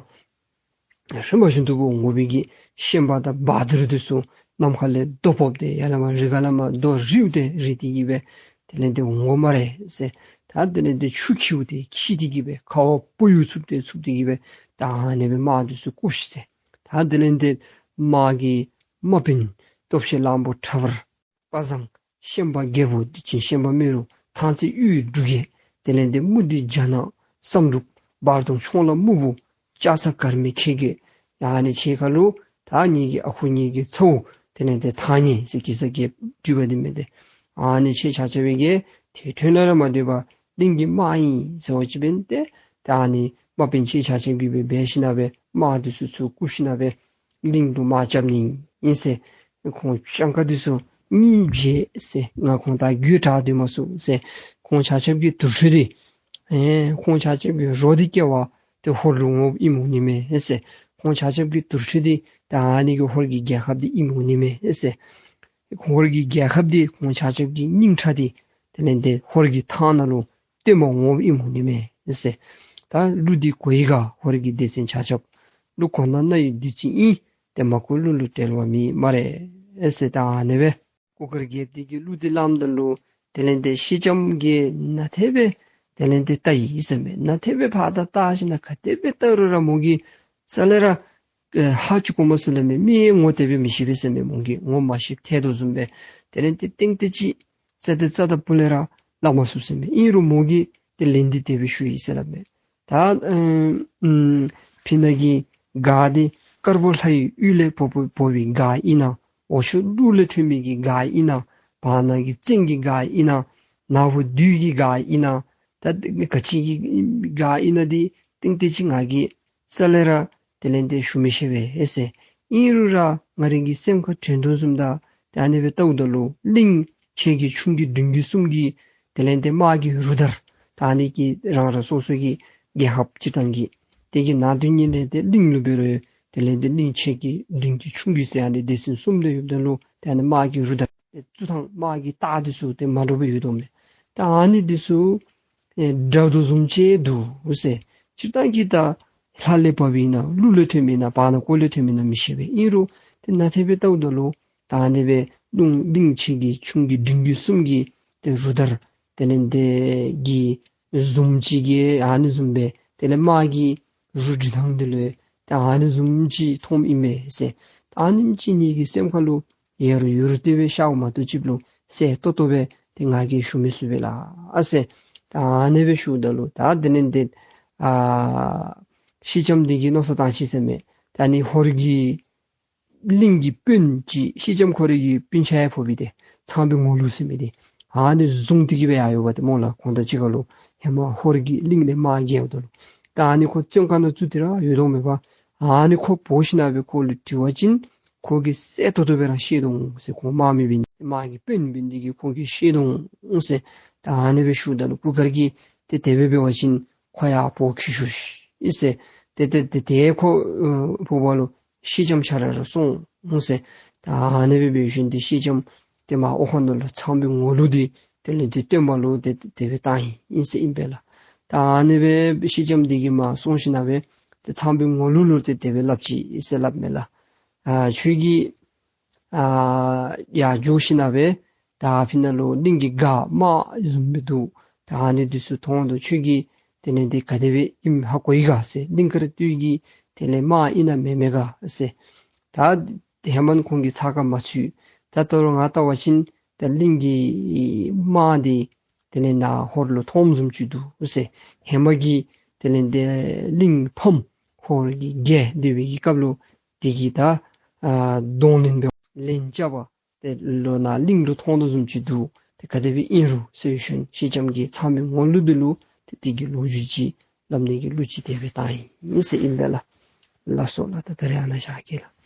ཧྲིམ་པ་བཞིན་དུ་འོང་དགོ་པའི་གི་ཤན་པ་དང་བ་དུར་འདི་ཚུ་ནམ་མཁའ་ལས་རྡོ་ཕོག་སྟེ་ཡར་ལས་མར་རི་ཁ་ལས་མར་རྡོ་རིལ་ཏེ་རིལ་ཏེ་གི་སྦེ་དེ་ལས་ཏེ་འོང་དགོ་སྨ་རེ་ཟེར། ད་དེ་ལས་ཏེ་ཆུ་འཁྱིལཝ་ཏེ་འཁྱིལ་ཏེ་གི་སྦེ་ཁ་བ་སྤུ་ཡུག་འཚུབ་སྟེ་འཚུབ་སྟེ་གི་སྦེ་ད་ཨ་ནི་སྦེ་དམག་འདི་ཚུ་བཀུག་ཤིག་ཟེར། ད་དེ་ལས་ཏེ་དམག་གི་དམག་དཔོན་སྟོབས་ཆེན་གླང་པོ་ཁྲ་འབར་པ་བཟང་ཤན་པ་རྒྱལ་པོ་འདི་ཅིན་ཤན་པ་རྨེ་རུ་ཐང་རྩེ་གཡུ་འབྲུག་རྒྱལ་དེ་ལས་ཏེ་དམུ་སྡེ་རྒྱ་ནག་བསམ་འགྲུབ་བར་སྟོང་ཁྱུང་ལ་སྨུག་པོ་ལྕགས་ཚ་གར་མེ་ཁལ་རྒྱལ། ཨ་ནི་ཕྱི་ཁ་ལུ་ད་ངེ་གི་ཨ་ཁུ་ངེ་གི་ཚ་བོ་དེ་ལས་ཏེ་ཐང་ཉེ་ཟེར་གེ་སར་གྱི་སྤྲུལ་པ་འདི་མས་ཏེ། ཨ་ནི་ཁྱེད་ཆ་ཁྱབ་ཀྱིས་དེ་འཕྲོ་ལས་ར་མ་སྡོད་པར་གླིང་གི་དམག་ཨིན་ཟེར་བ་ཅིན་འབདན་ཏེ་ད་ཨ་ནི་དམག་དཔོན་ཁྱེད་ཆ་ཁྱབ་ཀྱིས་སྦེ་འབད་ཞིན་ན་སྦེ་དམག་འདི་ཚུ་ཚུར་བཀུག་ཞིན་ན་སྦེ་གླིང་ལུ་དམག་རྐྱབ་ནི་ཨིན་ཟེར། ཁོང་སྤྱང་ཀ་འདི་ཚུ་གཉིས་བྱས་ཟེར། ང་ཁོང་དང་དགོད་བྲ་སྡོད་མ་ཚུགས་ཟེར། ཁོང་ཆ་ཁྱབ་ཀྱི་དུར་ཁྲོད་འདི་ཨེ་ཁོང་ཆ་ཁྱབ་ཀྱི་རོ་འདི་སྐྱེལ་བར་ཏེ་ཧོར་ལུ་འོངམ་ཨིནམ་འོང་ནི་མས་ཟེར། ཁོང་ཆ་ཁྱབ་ཀྱི་དུར་ཁྲོད་འདི་ད་ཨ་ནི་གི་ཧོར་གྱི་རྒྱལ་ཁབ་འདི་ཨིནམ་འོང་ནི་མས་ཟེར། ཧོར་གྱི་རྒྱལ་ཁབ་འདི་ཁོང་ཆ་ཁྱབ་ཀྱི་སྙིང་ཁྲག་འདི་དེ་ལས་ཏེ་ཧོར་གྱི་ཐང་ནང་ལུ་བཏོན་པར་འོངམ་ཨིནམ་འོང་ནི་མས་ཟེར། ད་གླུ་འདི་གོ་ཡི་ག། ཧོར་གྱི་སྡེ་ཚན་ཆ་ཁྱབ། གླུ་གོ་ན་རྣ་ཡི་བདུད་རྩི་ཨིན། ཏེ་མ་གོ་གླུ་ལུ་འགྲེལ་བ་མེད་སྨ་རེ་ཟེར། ད་ཨ་ནི་སྦེ། ཕོ་སྐྱེས་རྒྱལཔོ་དེ་གིས་གླུ་དེ་ལེནམ་ད་ལུ་དེ་ལས་ཏེ་སེང་ལྕམ་གྱིས་ནན་ཏན་སྦེ་དེ་ལས་ཏེ་བལྟ་ཡི་ཟེར་མས། ནན་ཏན་སྦེ་ཕར་ད་བལྟ་ཞིནམ་ལས་ག་དེ་སྦེ་བལྟ་རུང་ར་མོ་གིས་རྩ་ལས་ར་ཨེ་ཧ་ཅི་གོ་མ་ཚུགས་ལགས་མས། མི་ངོ་དེ་སྦེ་མི་ཤེས་པས་ཟེར་མས། མོ་གིས་ངོ་མ་ཤེསཔ་ཐལ་དོ་བཟུམ་སྦེ་དེ་ལས་ཏེ་ཏན་ཏན་ཅིག་རྩ་དེ་རྩ་དང་པོ་ལས་ར་སླབ་མ་ཚུགས་ཟེར་མས། ཨིན་རུང་མོ་གིས་ཏེ་ལན་འདི་དེ་སྦེ་ཞུ་ཡི་ཟེར་སླབ་མས། ད་ཨེམ་ཨུམ་ཕི་ན་གི་ག་འདི་དཀར་པོ་ལྷའི་ཡུལ་ལས་བབས་བབས་པའི་ག་ཨིན་ན། འོག་ཕྱོགས་ཀླུ་ལས་ཐོན་མི་གི་ག་ཨིན་ན། བར་ན་གི་བཙན་གྱི་ག་ཨིན་ན། ནག་པོ་བདུད་ཀྱི་ག་ཨིན་ན། ད་ག་ཅི་གི་ག་ཨིན་ན་འདི་ཏན་ཏན་ཅིག་ང་གིས་རྩ་ལས་ར་དེ་ལས་ཏེ་ཞུ་མི་ཤེས་པས་ཟེར། ཨིན་རུང་ར་ང་རའི་གི་སེམས་ཁར་དྲན་དོ་བཟུམ་ད་ཏེ་ཨ་ནི་སྦེ་བལྟཝ་ད་ལུ་གླིང་ཆེ་གི་ཆུང་གི་འབྲིང་གི་གསུམ་གྱི་དེ་ལས་ཏེ་དམག་གི་རུ་དར་ད་ཨ་ནི་གི་རང་རང་སོ་སོ་གི་རྒྱལ་ཁབ་སྤྱིར་བཏང་གི་དེ་གི་ནང་དོན་ཉིད་ལས་ཏེ་གླིང་ལུ་འབད་རུང་དེ་ལས་ཏེ་གླིང་ཆེ་གི་འབྲིང་གི་ཆུང་གི་ཟེར་ཨ་ནི་སྡེ་ཚན་གསུམ་དེ་ཡོདཔ་ད་ལུ་ཏེ་ཨ་ནི་དམག་གི་རུ་དར་ཏེ་བཙུགས་ཐངས་དམག་གི་རྟགས་འདི་ཚུ་ཏེ་མ་འདྲཝ་སྦེ་ཡོད་དོ་མས། ད་ཨ་ནི་འདི་ཚུ་ཨེ་འདྲ་དོ་བཟུམ་ཅིག་འདུག་ཟེར། སྤྱིར་བཏང་གི་ད་ལྷ་ལས་བབས་པའི་ཨིན་ན་ཀླུ་ལས་ཐོན་མི་ཨིན་ན་བར་ན་ག་ལས་ཐོན་མི་ཨིན་ན་མི་ཤེས་པས། ཨིན་རུང་ཏེ་ནན་ཏན་སྦེ་བལྟཝ་ད་ལུ་ད་ཨ་ནི་སྦེ་གླིང་གླིང་ཆེ་གི་ཆུང་གི་འབྲིང་གི་གསུམ་གྱི་ཏེ་རུ་དར་དེ་ལས་ཏེ་གི་བཟུམ་ཅིག་གི་ཨ་ནི་བཟུམ་སྦེ་དེ་ལས་དམག་གི་རུ་སྒྲིག་ཐངས་འདི་ལུ་ཏེ་ཨ་ནི་བཟུམ་ཅིག་མཐོངམ་ཨིན་མས་ཟེར། ད་ཨ་ནེམ་ཅིག་ངེ་གི་སེམས་ཁ་ལུ་ཡར་ཡུར་དེ་སྦེ་ཤརཝ་མ་གཏོགས་ཅིག་ལུ་གསལ་ཏོག་ཏོ་སྦེ་ཏེ་ང་གིས་ཞུ་མི་ཚུགས་པས་ལགས་ཟེར། ད་ཨ་ནི་སྦེ་ཞུཝ་ད་ལུ་ད་དེ་ལས་ཏེ་ཨ་སེང་ལྕམ་འདི་གིས་མནོ་བསམ་བཏང་ཅི་ཟེར་མས། ད་ཨ་ནི་ཧོར་གྱི་གླིང་གི་དཔོན་ཅིག་སེང་ལྕམ་ཁོ་རའི་གི་སྤུན་ཆ་ཡང་ཕོག་པའི་ཏེ་ཚངས་པའི་ངོ་ལུག་ཟེར་མི་འདི་ཨ་ནི་བཟུང་སྟེ་གི་སྦེ་ཡར་ཡོདཔ་ད་སྨོ་ལགས། ཁོང་དང་གཅིག་ཁར་ལུ་ཧེ་མ་ཧོར་གྱི་གླིང་ལས་དམག་རྒྱལཝ་ད་ལུ་ད་ཨ་ནི་ཁོ་བཙོན་ཁང་ནང་བཙུགས་ཏེ་ར་ཡོད་དོ་མས་པ། ཨ་ནི་ཁོ་འབོ་ཞིན་ན་སྦེ་ཁོ་ལུ་དྲི་བ་ཅིན་ཁོ་གིས་གསལ་ཏོག་ཏོ་སྦེ་ར་ཤེས་དོ་འོང་ཟེར། ཁོ་དམག་མི་འབད་ནི་དམག་གི་དཔོན་འབད་ནི་དེ་གིས་ཁོ་གིས་ཤེས་དོ་འོང་ཟེར། ད་ཨ་ནི་སྦེ་ཞུཝ་ད་ལུ་བུ་གར་གྱིས་ཏེ་དེ་སྦེ་འབད་བ་ཅིན་ཁོ་ཡང་འབོ་འཁྱིད་ཤོག་ཤིག་ཟེར། ཏེ་ཏེ་ཏེ་ཏེ་ཁོ་ཨ་འབོ་བ་ལུ་སེང་ལྕམ་ཁྱོད་ར་ར་སོང་འོང་ཟེར། ད་ཨ་ནི་སྦེ་འབད་ཞིནམ་ཏེ་སེང་ལྕམ་ཏེ་མར་འོག་ཁང་ནང་ལུ་ཚངས་པའི་ངོ་ལུག་འདི་དེ་ལས་ཏེ་སྟོན་པ་ལུ་ཏེ་དེ་སྦེ་བཏང་ཡི་ཨིན་ཟེར་ཨིན་པས་ལགས། ད་ཨ་ནི་སྦེ་སེང་ལྕམ་འདི་གིས་མར་སོང་ཞིན་ན་སྦེ་ཏེ་ཚངས་པའི་ངོ་ལུག་ལུ་ཏེ་དེ་སྦེ་སླབ་ཅི་ཨིན་ཟེར་སླབ་མས་ལགས། ཨ་ཁྱོད་ཀྱིས་ཨ་ཡར་འགྱོ་ཞིན་ན་སྦེ་ད་ཕི་ན་ལུ་གླིང་གི་ག་དམག་བཟུམ་སྦེ་འདུག། ད་ཨ་ནི་འདི་ཚུ་མཐོང་དོ། ཁྱོད་ཀྱིས་དེ་ལས་ཏེ་ག་དེ་སྦེ་ཨིནམ་ཧ་གོ་ཡི་ག་ཟེར། གླིང་དཀར་སྟོད་ཀྱི་དེ་ལས་དམག་ཨིན་ན་མེན་མས་ག་ཟེར། ད་ཧེ་མ་ཁོང་གིས་ཚགས་ཁར་མ་ཚུད། ད་ད་རུང་ང་བལྟ་བ་ཅིན་ད་གླིང་གི་དམག་འདི་དེ་ལས་ནཱ་ཧོར་ལུ་ཐོནམ་བཟུམ་ཅིག་འདུག་ཟེར། ཧེ་མ་གི་དེ་ལས་ཏེ་གླིང་ཕམ་ཧོར་གྱི་རྒྱལ་སྡེ་བའི་གི་སྐབས་ལུ་དེ་གིས་ད་ཨ་གདོང་ལེན་འབད་ལན་རྐྱབ་པ་དེ་ལུ་ནཱ་གླིང་ལུ་ཐོན་དོ་བཟུམ་ཅིག་འདུག། ཏེ་ག་དེ་སྦེ་ཨིན་རུང་ཟེར་ཞུ་ཞིནམ་སེང་ལྕམ་གྱིས་ཚངས་པའི་ངོ་ལུག་འདི་ལུ་ཏེ་དེ་གི་ལོ་རྒྱུས་ཅིག་སླབ་ནི་གི་གླུ་ཅིག་དེ་སྦེ་བཏང་ཡི་ཨིན་ཟེར་ཨིན་པས་ལགས། ལགས་སོ་ལགས། ད་ད་རེས་ཨ་ནཱ་བཞག་གེ་ལགས།